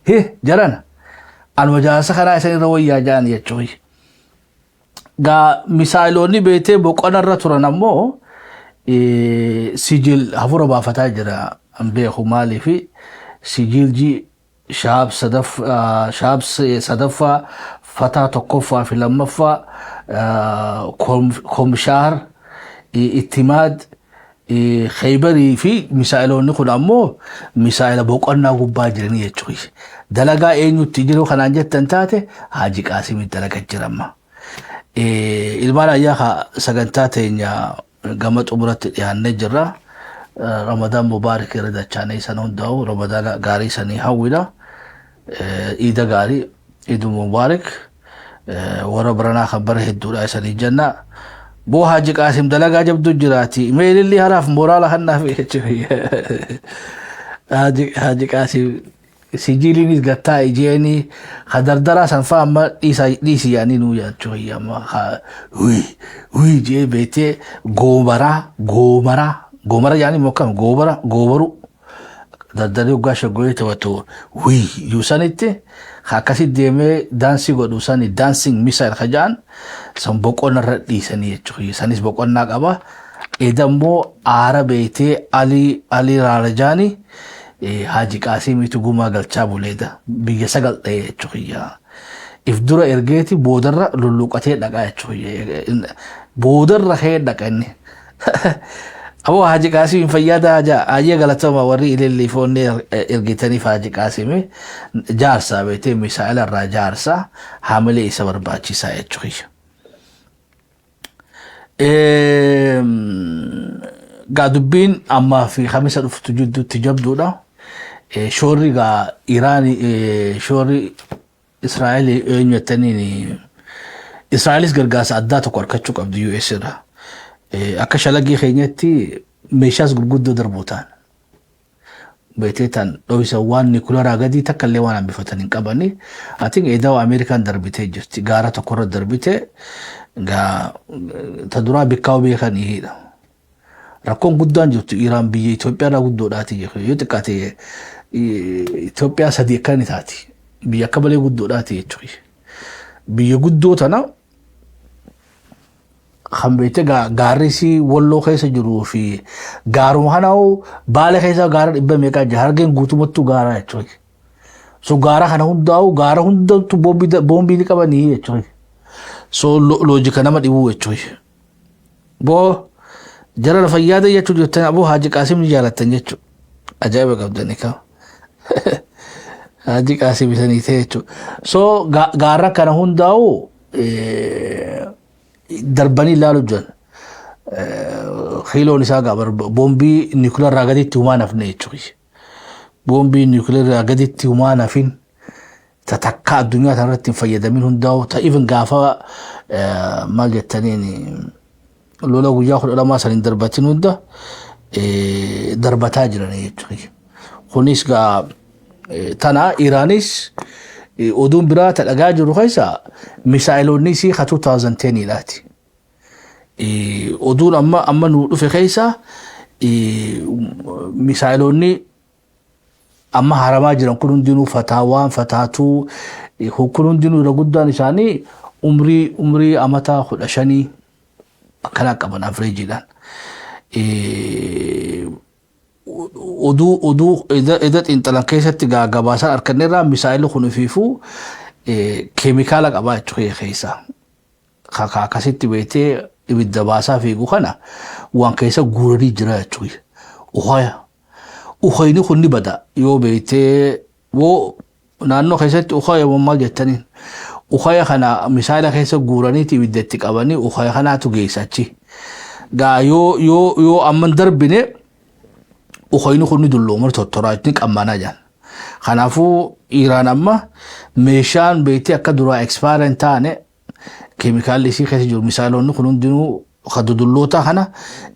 He jarana anuma jaarsa kanaa isan irra wayyaa jaanii jechuu kiyya. Gaa misaayiloonni beetee boqonnarra turan ammoo Sijil hafuura baafataa jira hin beeku maaliifi Sijiilji Shaab sadaffaa, Fataa tokkoffaa fi lammaffaa, Komshaar, Ittimaad, Khaybarii fi misaayiloonni kun ammoo misaayila boqonnaa gubbaa jiranii jechuudha. Dalagaa eenyutti jiru kanaan jettan taate Haaji Qaasimii dalagaa jira amma. Ilmaan ayyaa sagantaa teenya gama xumuratti dhiyaannee jirra. Ramadaan mubaarak irra dachaanee isan hundaa'u Ramadaana gaarii sanii hawwina. Iida gaarii, Iidu mubaarak, warra baranaa kan bara hedduudha isanii jenna. Boo Haaji Qaasim dalagaa jabduu jiraati. Mee ililli haraaf moraala kannaaf jechuudha. Haaji Qaasim sijiiliinis gattaa ijeeni ka dardaraa san faa amma dhiisi yaanii nuu jechuudha. Amma hui hui jee beetee goomaraa goomaraa goomara yaanii mokkam goobara goobaru dardarri hoggaa shaggoyee taphatu hui yuusanitti akkasi deemee daansii godhu sani dancing missile ka ja'an san boqonnarra dhiisanii jechuudha. Sanis boqonnaa qaba. Eda immoo aara beetee Alii Raarajaanii Haaji Qaasimiitu gumaa galchaa buleeda biyya sagal dha'ee jechuudha. If dura ergeeti boodarra lulluqatee dhaqaa jechuudha. Boodarra ka'ee dhaqa inni. Aboo Haaji Qaasim fayyadaa jaa ayyee galatooma warri ililli foonni ergitaniif Haaji Qaasim jaarsaa beetee misaa'ila irraa jaarsaa haamilee isa barbaachisaa jechuudha. Gaa dubbiin ammaa fi Kamisa dhuftu jidduutti jabduudha. Shoorri gaa Iraan, shoorri Israa'el eenyu jettaniin, Israa'elis gargaarsa addaa tokko argachuu qabdi US irraa. Akka shalaggii keenyatti meeshaas gurguddoo darbuu ta'an. Beetee tan dhohisa waan nikularaa gadii takka illee waan hambifatan hin qabani. Ati eedaa Ameerikaan darbitee jirti. Gaara tokkorra darbite gaa ta duraa bikkaa'u beekaniidha. Rakkoon guddaan jirtu Iraan biyya Itoophiyaa irraa guddoodhaati jechuudha. Yoo xiqqaate Itoophiyaa sadii akka inni taati. Biyya akka malee guddoodhaati jechuudha. Biyya guddoo tana kan beekte gaarri isii Walloo keessa jiruu fi gaaruma kana Baale keessa gaara dhibba meeqaa jira. Hargeen guutumattuu gaara jechuudha. So gaara kana hundaa'u gaara hundattuu boombii ni qabanii jechuudha. So loojika nama dhibuu jechuudha. Boo jara lafa yaada jechuu jirtan aboo Haaji Qaasim ni jaalattan jechuudha. Ajaa'iba qabdanii kam. Haaji Qaasim isanii ta'e jechuudha. So gaara kana hundaa'u darbanii ilaalu jiran. Kiiloon isaa gaa boombii niikularraa gaditti humaan hafne jechuudha. Boombii niikularraa gaditti humaan hafin ta takka addunyaa kanarratti hin fayyadamin hundaa'u ta even gaafa maal jettaniin lola guyyaa 12 san hin darbatin hunda darbataa jiran jechuudha. Kunis gaa tana Iraanis oduun biraa ta dhagaa jiru keessa misaayiloonni isii ka 2010 dhaati. Oduun amma amma nu dhufe keessa misaayiloonni amma haramaa jiran kun hundinuu fataawaan fataatuu kun hundinuu irra guddaan isaanii umrii amata 15 akkanaa qaban average-iidhaan. Oduu eda xiinxalan keessatti gabaasaan arganneerraa misaayilli kun ifiifuu keemikaala qabaa jechuudha keessaa. Akkasitti beektee ibidda baasaa fiigu kana waan keessa guuranii jira jechuudha. Ukaya. Ukayni kun ni bada yoo beektee woo naannoo keessatti ukaya maal jettaniin. Ukaya kana misaayila keessa guuraniiti ibidda itti qabanii ukaya kanaatu geessa achi. Gaa yoo amman darbine ukayni kun ni dullooma, tottoraa ni qammanaa jaan. Kanaafuu Iraan amma meeshaan beektee akka duraa expire hin taane keemikaalli isii keessa jiru misaayilonni kun hundinuu ka dudulloota kana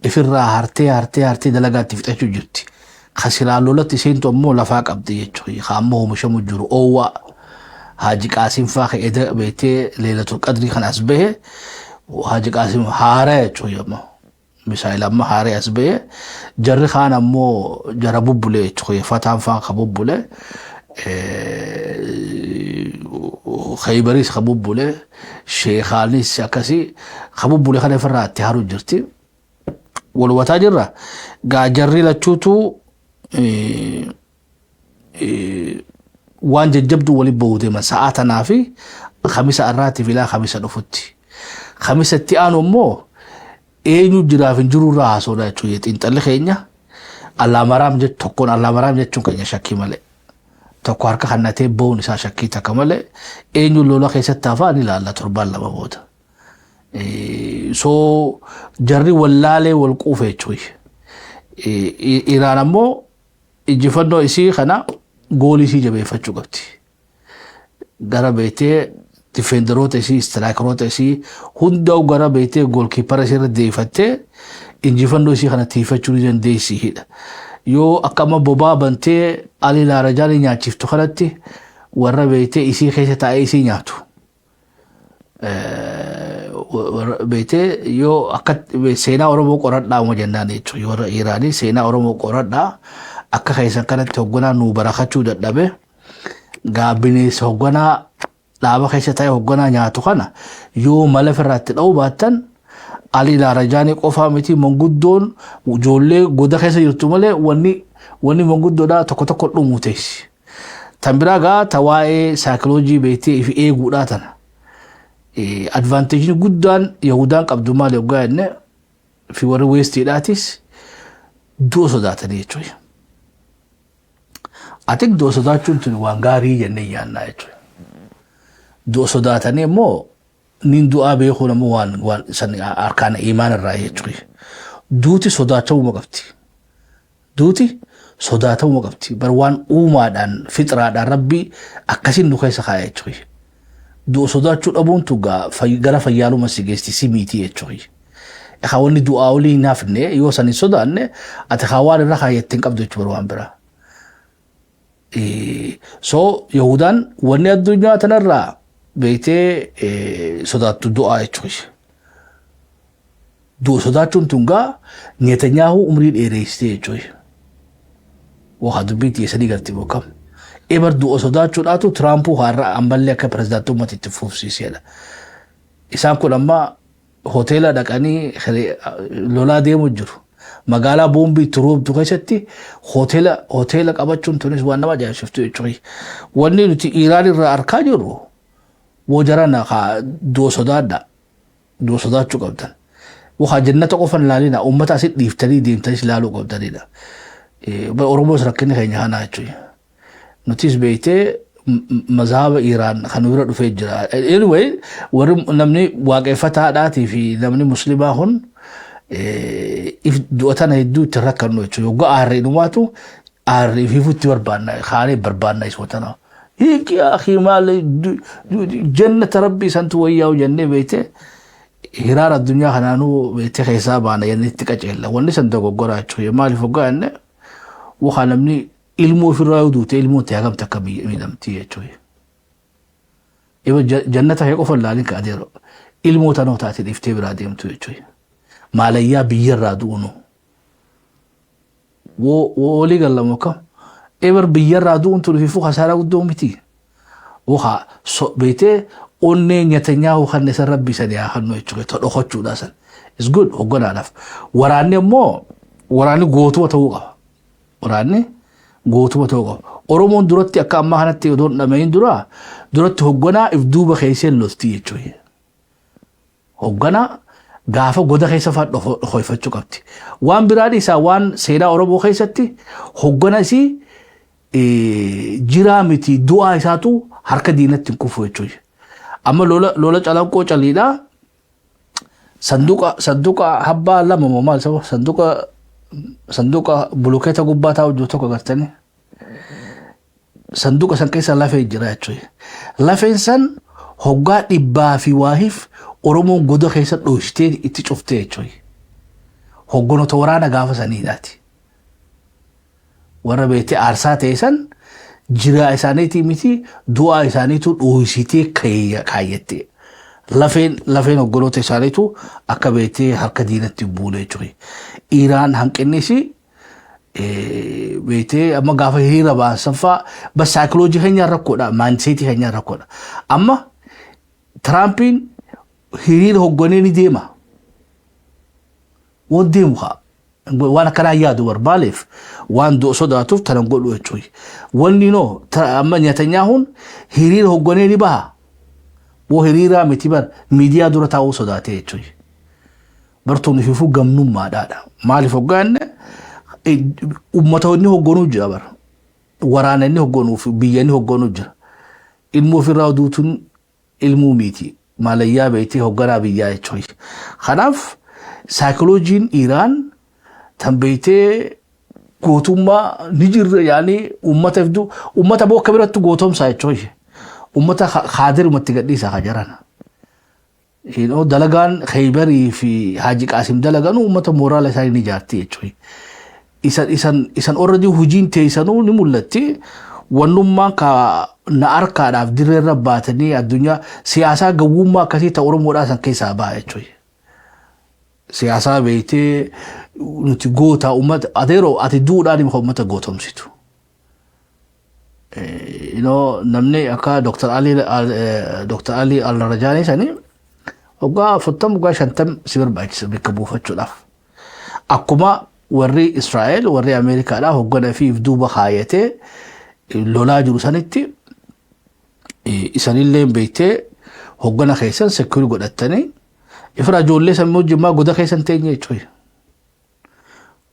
ifirraa hartee hartee hartee dalagaatti fixachuu jirti. Ka silaa lolatti seentu ammoo lafaa qabdi jechuudha. Ka ammoo oomishamu jiru oowwaa Haaji Qaasim faa ka eda beektee Leelatul Qadrii kan as bahe Haji Qaasim haaraa jechuun amma. Misaayil amma haaree as ba'ee, jarri kaan ammoo jara bubbulee jechuudha. Fataan faan ka bubbulee, Khaybaris ka bubbulee, Sheekaanis akkasii ka bubbulee kana ofirraa itti haru jirti. Wal hubataa jirra. Gaa jarri lachuutu waan jajjabduu waliin bahuu deeman sa'aa tanaa fi Kamisa irraatti filaa Kamisa dhufutti. Kamisa itti aanu immoo eenyu jiraaf hin jiru irraa haasawudha jechuudha. Xiinxalli keenya Allaamaraam tokkoon Allaamaraam jechuun keenya shakkii malee. Tokko harka kannatee bahuun isaa shakkii takka malee, eenyu lola keessatti hafaa ni ilaalla torbaan 2 booda. So jarri wallaalee wal quufe jechuudha. Iraan ammoo injifannoo isii kana goolii isii jabeeffachuu qabdi. Gara beektee defenderoota isii, strikeroota isii hundaa'u gara beektee goalkeepera isii irra deeffattee injifannoo isii kana tiifachuu ni dandeessiidha. Yoo akka amma bobaa bantee Ali Laarajaanii nyaachiftu kanatti warra beektee isii keessa taa'ee isii nyaatu. Beektee yoo akka seenaa Oromoo qoradhaa uma jennaan jechuudha. Warra Iraanii seenaa Oromoo qoradhaa, akka keessan kanatti hoogganaa nuu barakachuu dadhabe, gaa bineensa hoogganaa dhaaba keessa taa'ee hoogganaa nyaatu kana yoo mala ofirraa itti dha'uu baattan, Ali Laarajaanii qofaa miti, manguddoon ijoollee goda keessa jirtu malee wanni manguddoodhaa tokko tokko dhumuu teessi. Tan biraa gaa ta waa'ee saayikiloojii beektee fi eeguudhaa tana. Advantageni guddaan Yahudaan qabdu maali hoggaa jenne, fi warri Westiidhaatis du'a sodaatanii jechuudha. Ati du'a sodaachuun tun waan gaarii jennee yaannaa jechuudha. Du'a sodaatanii immoo nin du'aa beekuun ammoo waan san harkaan imaan irraa jechuudha. Duuti sodaachamuma qabdi. Duuti sodaatamuma qabdi. Bar waan uumaadhaan, fixraadhaan Rabbii akkasiin nu keessa kaa'e jechuudha. Du'a sodaachuu dhabuun tu gara fayyaaluma si geessi, si miitii jechuudha. Egaa wanni du'aa olii hin hafne yoo san hin sodaanne, ati haa waan irra kaayyatti hin qabdu jechuudha waan biraa. So Yahudaan wanni addunyaa tanarraa beektee sodaattu du'aa jechuudha. Du'a sodaachuun tun gaa Netanyaahuu umrii dheereessitee jechuudha. Waa dubbiin dhiyeessanii galti bokkam. Ebar du'a sodaachuudhaatu Tiraampuu har'a ammallee akka pirezidaantummaatti itti fufsiisedha. Isaan kun amma hoteela dhaqanii lolaa deemu jiru. Magaalaa boombii itti roobdu keessatti hoteela qabachuun tunis waan nama ajaa'ibsiiftu jechuudha. Wanni nuti Iraan irraa arkaa jirru woo jarana kaa du'a sodaadha. Du'a sodaachuu qabdan. Wahaa jannata qofan ilaalina, uummata asitti dhiiftanii deemtanis ilaaluu qabdanidha. Oromoos rakkinni keenya kanaa jechuudha. Nutis beektee mazhaba Iraan kan bira dhufee jira. Anyway, warri namni waaqeffataadhaatii fi namni muslimaa kun if du'a tana hedduu itti rakkannu jechuudha. Yoggaa aarree dhumaatu aarree fi itti barbaanna, kaanee barbaanna isoo tana. Hiiki akii, maal jannata Rabbii santu wayyaa'u jennee beektee hiraara addunyaa kanaanuu beektee keessaa baana jennee itti qaceella. Wanni san dogoggoraa jechuudha. Maaliif hoggaa jenne, waxa namni ilmoo ofirraa yoo duute ilmoon ta'e hagamta akka miidhamti jechuudha. Iba jannata kee qofa ilaalin ka adeero ilmoo tanoo taate dhiiftee biraa deemtu jechuudha. Maalayyaa biyyarraa du'unu. Woo walii gallamu akkam. Ebar biyyarraa du'uun tun ififuu kasaaraa guddoo miti. Waxa beektee onnee Netanyaahuu kan isa Rabbi sani haa kennu jechuudha. Ta dhokachuudha san. Is good hogganaadhaaf. Waraanni ammoo waraanni gootuma ta'uu qaba. Waraanni gootuma ta'uu qaba. Oromoon duratti akka ammaa kanatti odoo hin dhamahin dura duratti hogganaa if duuba keessee lolti jechuudha. Hogganaa gaafa goda keessa fa'aa dhokoifachuu qabdi. Waan biraa dhiisaa, waan seenaa Oromoo keessatti hoggana isii jiraa miti, du'aa isaatu harka diinatti hin kufu jechuudha. Amma lola Calanqoo caliidhaa sanduuqa habbaa lama moo maal saba sanduuqa bulukeeta gubbaa taa'u jiru tokko agartanii, sanduuqa san keessa lafee jira jechuudha. Lafeen san hoggaa dhibbaa fi waahiif Oromoon goda keessa dhoysitee itti cuftee jechuudha. Hogganota waraana gaafa saniidhaati. Warra beektee aarsaa ta'e san jiraa isaaniitii miti, du'aa isaaniitu dhoysitee kaayyatte. Lafeen hogganoota isaaniitu akka beektee harka diinatti buune jechuudha. Iraan hanqinnis beektee amma gaafa hiriira ba'an sanfaa bas saayikoloojii keenyaan rakkoodha, mindsetii keenyaan rakkoodha. Amma Tiraampiin hiriira hogganee ni deema. Waan deemu haa. Waan akkanaa yaadu barbaaleef waan du'a sodaatuuf tanan godhu jechuudha. Wanni noo amma Netanyaahuun hiriira hogganee ni baha. Boo hiriiraa miti bar miidiyaa dura taa'uu sodaatee jechuudha. Bartoonni fifuu gamnummaadhaadha. Maaliif hogganne uummata inni hogganuu jira bara. Waraana inni hogganuuf biyya inni hogganuu jira. Ilmoo ofirraa duutuun ilmuu miti. Maalayyaa beektee hogganaa biyyaa jechuudha. Kanaaf saayikoloojiin Iraan tan beektee gootummaa ni jirra yaanii uummata ifdu uummata boo akka biratti gootomsaa jechuudha. Uummata kaadirumatti gadhiisaa ka jiran. Dalagaan Khaybarii fi Haaji Qaasim dalagan uummata mooraala isaanii ni ijaarti jechuudha. Isan already hojiin teessanuu ni mul'atti. Wannummaan ka na harkaadhaaf dirree irra baatanii addunyaa siyaasaa gawwummaa akkasii ta'u Oromoodhaa san keessaa ba'a jechuudha. Siyaasaa beektee nuti goota uummata adeeroo ati duudhaan hima uummata gootomsitu. Namni akka Dr. Ali Al-Rajaanii sanii waggaa 40, waggaa 50 si barbaachisa bakka buufachuudhaaf. Akkuma warri Israa'el, warri Ameerikaadhaa hoggana fi duuba kaayatee lolaa jiru sanitti, isanillee beektee hoggana keessan secure godhattanii ifra ijoollee sammuu jimmaa goda keessan teenye jechuudha.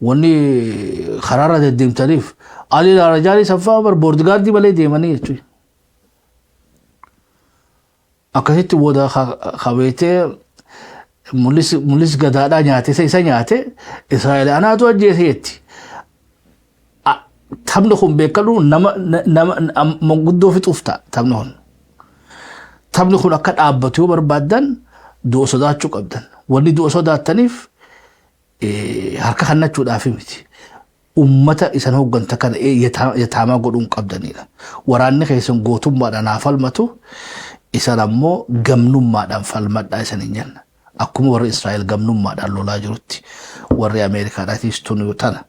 Wanni karaarra deddeemtaniif Ali Rajaanii saffaa bar bodyguardii malee deemanii jechuudha. Akkasitti booda kabeetee mul'is gadaadhaa nyaate, isa nyaate Israa'el anaatu ajjeese jetti. Taphni kun beekamu nama manguddoo fixuuf ta'a taphni kun. Taphni kun akka dhaabbatu yoo barbaaddan du'a sodaachuu qabdan. Wanni du'a sodaattaniif harka kennachuudhaaf miti. Ummata isan hogganta kana yataamaa godhuun qabdanidha. Waraanni keessan gootummaadhaan haa falmatu, isan ammoo gamnummaadhaan falmadhaa isan hin jenna. Akkuma warri Israa'el gamnummaadhaan lolaa jirutti warri Ameerikaadhaatis tun tana.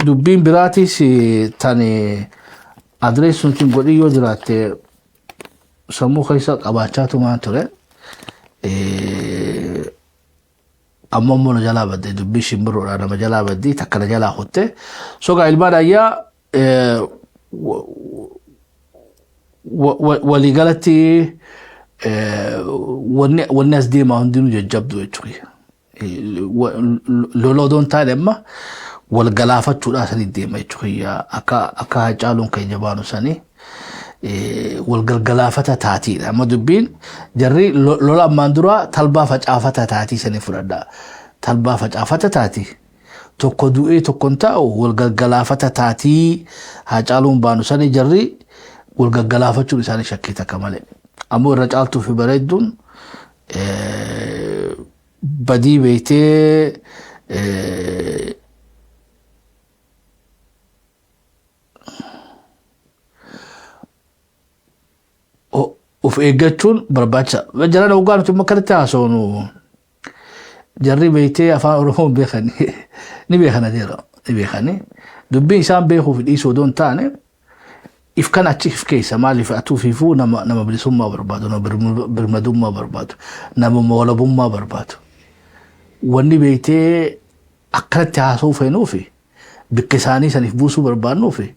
Dubbiin biraatis tan address nuti godhin yoo jiraatte sammuu keessa qabaachaa tumaan ture. Amma immoo na jalaa badde, dubbii shimbirroodhaa nama jalaa baddii takka na jalaa kutte. Sogaa ilmaan ayyaa, waliigalatti wanni as deemaa hundinuu jajjabdu jechuudha. Lola odoo hin taane amma wal galaafachuudhaa sanii deema jechuudha. Akka Hacaaluun keenya baanu sanii wal galgalaafata taatiidha. Amma dubbiin jarri lola ammaan dura talbaa facaafata taatii sanii fudhadha. Talbaa facaafata taati. Tokko du'ee tokko hin taa'u, wal galgalaafata taatii Hacaaluun baanu sanii jarri wal galgalaafachuun isaanii shakkii takka malee. Ammoo irra caaltuu fi bareedduun badii beektee of eeggachuun barbaachisa. Jaran hoggaa nuti akkanatti haasofnu jarri beektee afaan Oromoo beekan ni beekan, adeera ni beekani. Dubbiin isaan beekuu fi dhiisuu odoo hin taane if kan achi if keessa maaliif atuu fiifuu nama bilisummaa barbaadu, nama birmadummaa barbaadu, nama walabummaa barbaadu. Wanni beektee akkanatti haasa'uu feenuufi bikka isaanii saniif buusuu barbaannuufi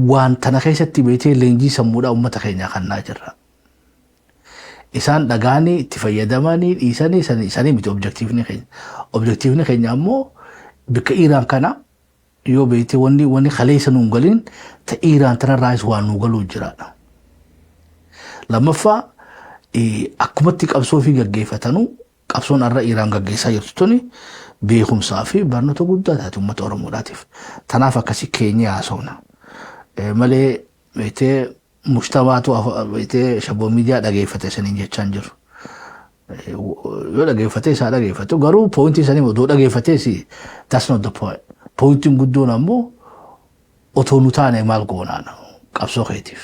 waan tana keessatti beektee leenjii sammuudhaa uummata keenyaa kannaa jirra. Isaan dhagaanii itti fayyadamanii dhiisanii sanii miti objectiveni keenya. Objectiveni keenya ammoo bikka Iiraan kana yoo beektee wanni kaleessa nuun galiin ta Iiraan tanarraayis waan nuu galuu jiraadha. Lammaffaa, akkumatti qabsoo fi gaggeeffatanuu qabsoon har'a Iiraan gaggeessaa jirtu tuni beekumsaa fi barnoota guddaa taate uummata Oromoodhaatiif. Tanaaf akkasii keenya haasofna. Malee beektee mujtamaatu beektee shaboo miidiyaa dhageeffate saniin jechaan jiru. Yoo dhageeffate isaa dhageeffatu, garuu pointii sanii odoo dhageeffatees that's not the point. Pointiin guddoon ammoo otoo nu taane maal goonaan qabsoo keetiif.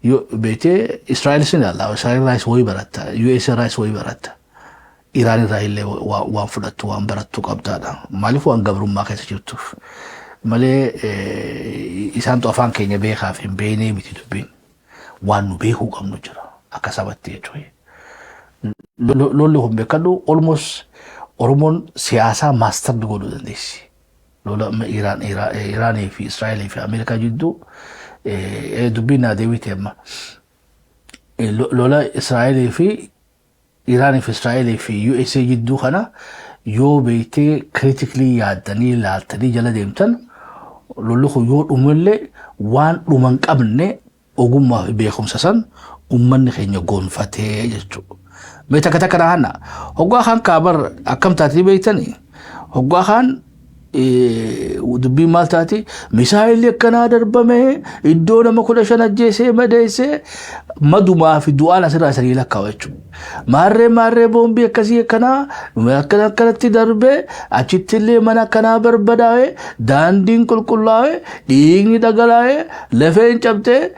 Yoo beektee Israa'elis ni ilaalla. Israa'el irraas wayii baratta. US irraas wayii baratta. Iraan irraa illee waan fudhattu, waan barattu qabdaadha. Maaliif? Waan gabrummaa keessa jirtuuf. Malee isaantu afaan keenya beekaaf hin beeknee miti dubbiin. Waan nu beekuu qabnu jira akka sabatti jechuudha. Lolli kun beekadhu, almost Oromoon siyaasaa master godhuu dandeessi. Lola Iraan, Iraanii fi Israa'elii fi Ameerikaa jidduu dubbiin naa deebite amma. Lola Israa'elii fi Iraanii fi Israa'elii fi USA jidduu kana yoo beektee, critically yaaddanii ilaaltanii jala deemtan, lolli kun yoo dhumallee waan dhuma hin qabne ogummaa fi beekumsa san ummanni keenya gonfatee jechuudha. Mee takka takka na hanna. Hoggaa kaan kaabar akkam taatee beektanii? Hoggaa kaan dubbiin maal taati? Misaayilli akkanaa darbame, iddoo nama 15 ajjeesee madeessee, madumaa fi du'aan asirraa isanii lakkaa'u jechuudha. Maarree maarree boombii akkasii akkanaa akkana akkanatti darbee, achitti illee mana akkanaa barbadaa'e, daandiin qulqullaa'e, dhiigni dhagalaa'e, lafeen cabtee,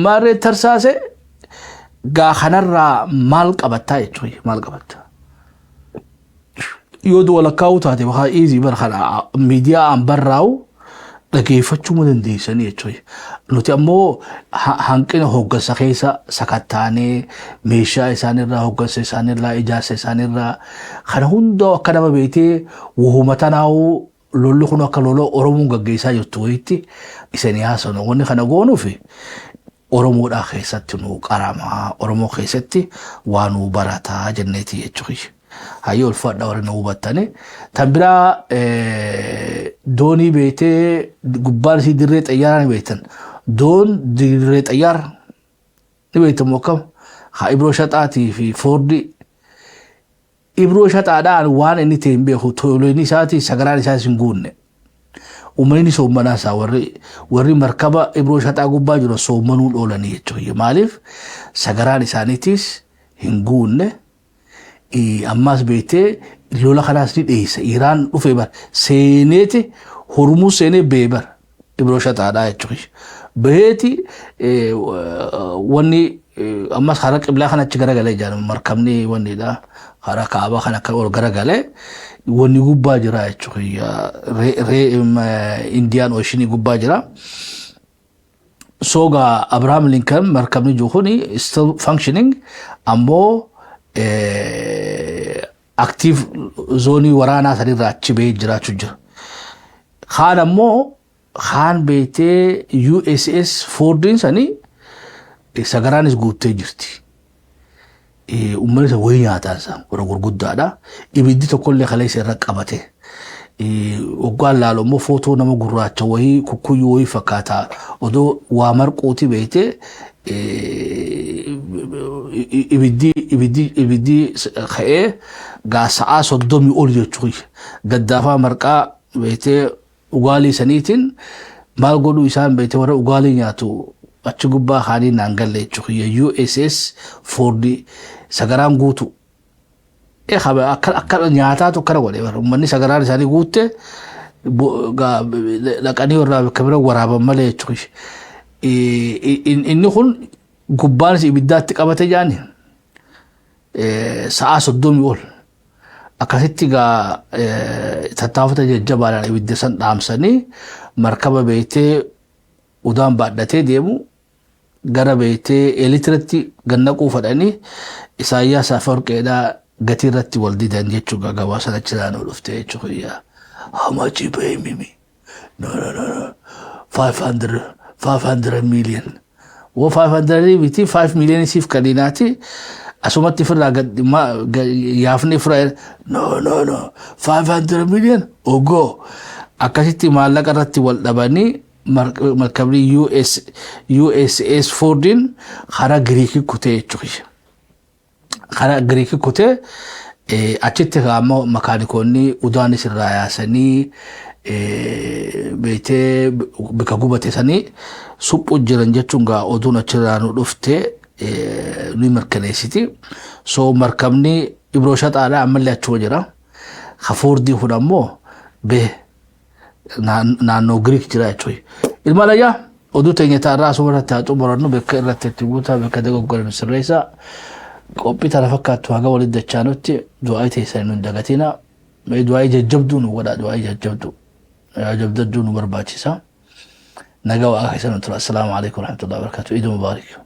maarree tarsaase. Gaa kanarraa maal qabattaa jechuudha? Maal qabattaa? Yoo du'a lakkaa'uu taate bakka easy bara kana miidiyaa aan barraa'u dhageeffachuu dandeessanii jechuudha. Nuti ammoo hanqina hooggansa keessa sakattaanee, meeshaa isaanirraa, hooggansa isaanirraa, ijaarsa isaanirraa, kana hunda akka nama beektee wahuma tanaa'uu lolli kun akka lola Oromoon gaggeessaa jirtu wayitti isanii haasanu. Wanni kana goonuufi Oromoodhaa keessatti nu qaramaa, Oromoo keessatti waa nu barataa jenneeti jechuudha. Hayyoo, ulfaadha warri nu hubattani. Tan biraa doonii beektee gubbaan isii dirree xayyaaraa ni beektan. Doon dirree xayyaara ni beektan moo akkam? Haa, Ibroo Shaxaatii fi Foordii. Ibroo Shaxaadhaan waan inni ta'e hin beeku, toilet isaatii sagaraan isaas hin guunne. Uummanni soommanaa isaa warri markaba Ibroo Shaxaa gubbaa jiru soommanuun oolanii jechuudha. Maaliif? Sagaraan isaaniitis hin guunne. Ammaas beektee lola kanaas ni dheessa. Iraan dhufee bar seeneeti, Hormuu seenee bee bar Ibroo Shaxaadhaa jechuudha. Baheeti wanni ammas karaa qiblaa kana achi garagalee jira, markabni wannidha. Karaa kaabaa kana akka ol garagalee wanni gubbaa jira jechuudha. Indian Ocean gubbaa jira. Soga Abraham Lincoln markabni jiru kuni still functioning, ammoo active zone waraanaa sanirraa achi bahee jiraachuu jira. Kaan ammoo kaan beektee USS Fordiin sanii sagaraanis guuttee jirti. Uummanni isa wayii nyaataan isaa warra gurguddaadha. Ibiddi tokkollee kaleessa irra qabate. Waggaan laalu immoo footoo nama gurraacha wayii, kukkuyyuu wayii fakkaata. Odoo waa marquuti beektee ibiddi ka'ee gaa sa'aa 30 ol jechuudha. Gaddaafaa marqaa beektee ugaalii saniitiin maal godhuu isaan beektee warra ugaalii nyaatu achi gubbaa kaanii naan galle jechuudha. USS Ford sagaraan guutu. Akka nyaataatu akkana godhe, uummanni sagaraan isaanii guutte dhaqanii warra bakka bira waraaban malee jechuudha. Inni kun gubbaanis ibiddaatti qabate jaani sa'aa 30 ol. Akkasitti gaa tattaafata jajjabaadhaan ibidda san dhaamsanii, markaba beektee udaan baadhatee deemu gara beektee Eelitiratti gannaquu fadhanii Isaayyaas Afawarqeedhaa gatii irratti wal didan jechuudha. Gabaasa achi naannoo dhufte jechuudha. "How much you pay me?" "No, no, no, no. 500, 500 million." Woo, 500 miti, 5 million siif kadhinaati. Asumatti ofirraa yaafni ofirraa. "No, no, no. 500 million ogoo." Akkasitti maallaqa irratti wal dhabanii markabni US USS Fordiin karaa Giriikii kutee jechuudha. Karaa Giriikii kutee achitti ammoo makaanikoonni udaanis irraa yaasanii beektee bika gubate sanii suphuu jiran jechuun gaa oduun achirraa nu dhufte ni mirkaneessiti. So markabni Ibroo Shaxaadhaa ammallee achuma jira. Hafoordii kun ammoo bee naannoo Giriik jira jechuudha. Ilmaan ayyaa, Oduu teenya taarraa asuma irratti haa xumurannu. Bakka irratti itti guutaa, bakka dogoggorame sirreessaa. Qophii tana fakkaattu haga walitti dachaanutti du'aa teessan nun dagatina. Du'aa jajjabduu nu godhaa, du'aa jajjabduu. Jajjabduu nu barbaachisa. Nagaa Waaqa keessa nu tura. Assalaamu alaikum warahmatullahi wabarakatuh. Iid mubaarak.